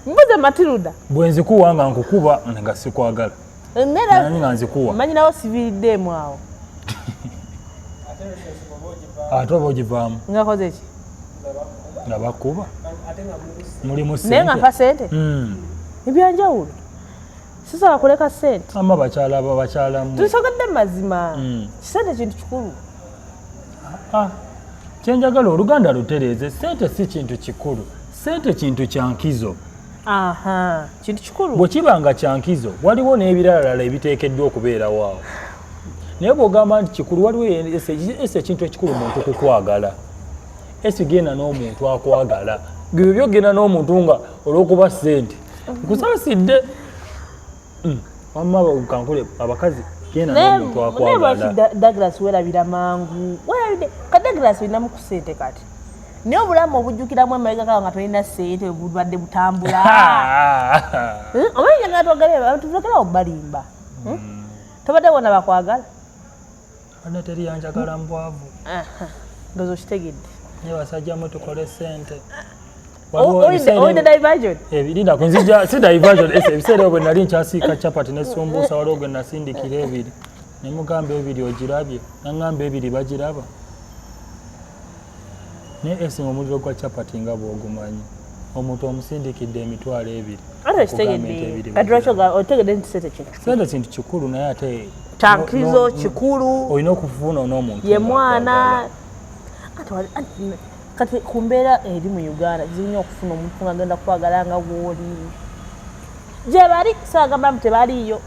Mbuze Matilda. Bwe nzikuwa nga nkukuba nga sikwagala. Nani nga nzikuwa. Manyirawo siviriddeemu awo. Ate oba ogivaamu. Nga koze ki? Nga bakuba. Mulimu ssente. Naye nga mpa ssente? Ebyanjawulo. Sisobola kuleka ssente. Amma bakyala bakyalamu. Tusogodde mazima. Ssente kintu kikulu. Kyenjagala oluganda lutereeze, ssente si kintu kikulu. Ssente kintu kya nkizo. Aha, kintu kikulu. Bwe kiba nga kya nkizo, waliwo n'ebiralala ebiteekeddwa okubeerawo awo. Naye bw'ogamba nti kikulu, waliwo ese ekintu ekikulu muntu kukwagala. Ese genda n'omuntu akwagala. Byo byogenda n'omuntu nga olw'okuba ssente. Nkusaasidde. Wamma kankule abakazi genda n'omuntu akwagala. Naye Douglas weerabira mangu. Weerabidde ka Douglas olinamu ku ssente kati. Naye obulamu obujjukiramu emabega kawo nga tolina ssente bulwadde butambula. Omanyi njagala twogere abantu tulekerawo balimba. Tobadde wona bakwagala? Bano teri yanjagala mbwavu. Ndowooza okitegedde. Naye basajja mwe tukole ssente. Oyina diversion? Ebirina kunzija si diversion ese ebiseera bwe nali nkyasiika chapati ne sumbuusa waliwo gwe nasindikira ebiri. Ne mugamba ebiri ogirabye, n'aŋŋamba ebiri bagiraba. Naye ese omuliro gwa chapati nga bw'ogumanyi. Omuntu omusindikidde emitwalo ebiri. Ate okitegedde. Kati lwaki otegedde nti ssente kintu kikulu? Ssente kintu kikulu naye ate kyankizo kikulu. Olina okufuna n'omuntu. Ye mwana. Kati ku mbeera eri mu Uganda kizibu nnyo okufuna omuntu ng'agenda kwagala nga gw'oli. Gye bali saagamba mbu tebaliiyo.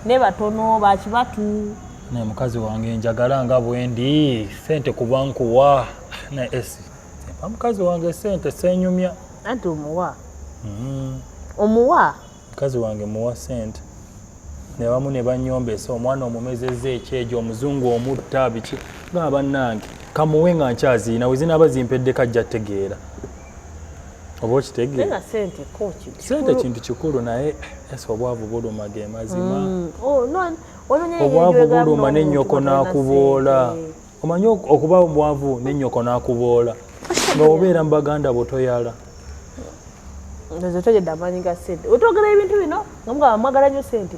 Ne batono bakibatu. Naye mukazi wange njagala nga bwe ndi ssente kuba nkuwa. Naye esi mpa mukazi wange ssente seenyumya. Anti omuwa. Omuwa? Mukazi wange muwa ssente. Ne bamu ne banyombesa omwana omumezezza ekyejo omuzungu omutta biki nga bannange kamuwe nga nkyaziina we zinaaba zimpedde kajja tegeera. Oba okitegeera? Ssente ko kintu Ssente kintu kikulu naye ese obwavu buluma ge mazima. Obwavu buluma n'ennyoko n'akuboola. Omanyi okuba obwavu n'ennyoko n'akuboola. Nga obeera mu baganda bo toyala. Nze otegedde amaanyi ga ssente. Otwogera ebintu bino nga mugamba mwagala nnyo ssente.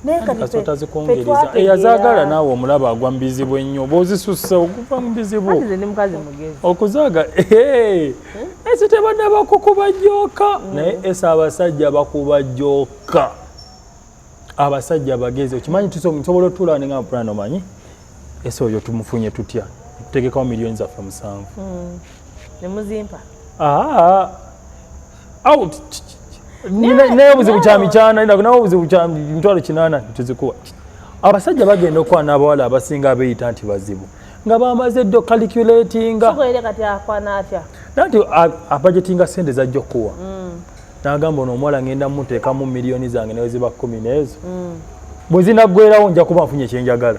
Naye kati Kasita otazikungereza. Eyazaagala naawe omulaba agwa mu bizibu ennyo. Bw'ozisussa okuva mu bizibu. Anti nze ndi mukazi mugezi. Okuzaaga ese tebannaba kukuba jjooka. Naye ese abasajja bakuba jjooka. Abasajja bagezi. Okimanyi nsobola otuula ne ngamba Brian omanyi? Ese oyo tumufunye tutya? Tutegekawo miliyoni zaffe 7. Ne muzimpa. Out. Naye obuzibu kya mikyana, naye obuzibu kya mitwalo 8 tuzikuwa. Abasajja bagenda okwana abawala abasinga abeeyita nti bazibu. Nga bamaze ddo calculatinga. Sokolere kati akwana atya? Nanti abudgetinga ssente zajja okuwa. N'agamba ono omuwala ngenda mmuteekamu miliyoni zange ne ziba 10 n'ezo. Bwe zinaggwerawo nja kuba nfunye kye njagala.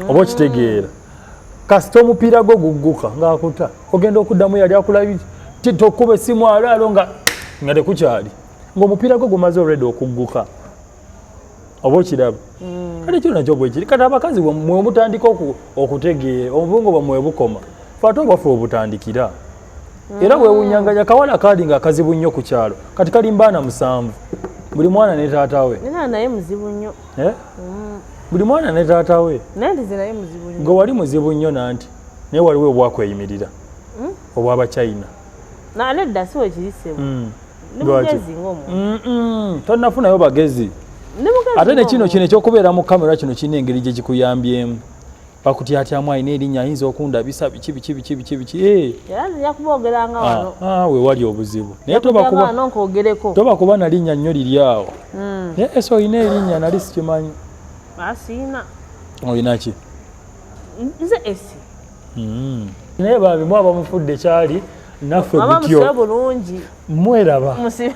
Oba okitegeera. Kasita omupiira gwo gugguka ng'akuta. Ogenda okuddamu yali akulabye tokuba essimu alaalo nga tekukyali. Ng'omupiira gwo gumaze already okugguka. Oba okiraba. Kale kino nakyo bwe kiri. Kati abakazi mwe mutandika okutegeera, obwongo bwammwe bukoma. Fe ate obwaffe obutandikira era wewunyanganya kawala kaali nga akazibu nnyo ku kyalo, kati kali mbaana 7, buli mwana ne taata we. Nina naye muzibu nnyo. Eh? Buli mwana ne taata we. Naye ntize naye muzibu nnyo. Gwe wali muzibu nnyo nanti, naye waliwo obwakweyimirira obwabachina. Na nedda, si wekiri ssebo. Ndi Lwaki? mugezi ng'omuntu. Tonnafunayo bagezi. Ndi mugezi Ate ne kino, ng'omuntu. kino ekyokubeera mu kamera kino kirina engeri gye kikuyambyemu. Bakutyatyamu, alina erinnya, ayinza okundabisa biki biki biki biki biki. Eh, Era nzija kuboogeranga wano. Ah, we wali obuzibu naye Toba tobakuba wano nkwogereko. tobakuba na linnya nnyo liri awo. Naye ese olina erinnya, nali sikimanyi. Asiina. Olina ki? Nze esi. Naye bambi mwaba mufudde kyali naffe Mama mutyo musibe bulungi. Mweraba. Musibe.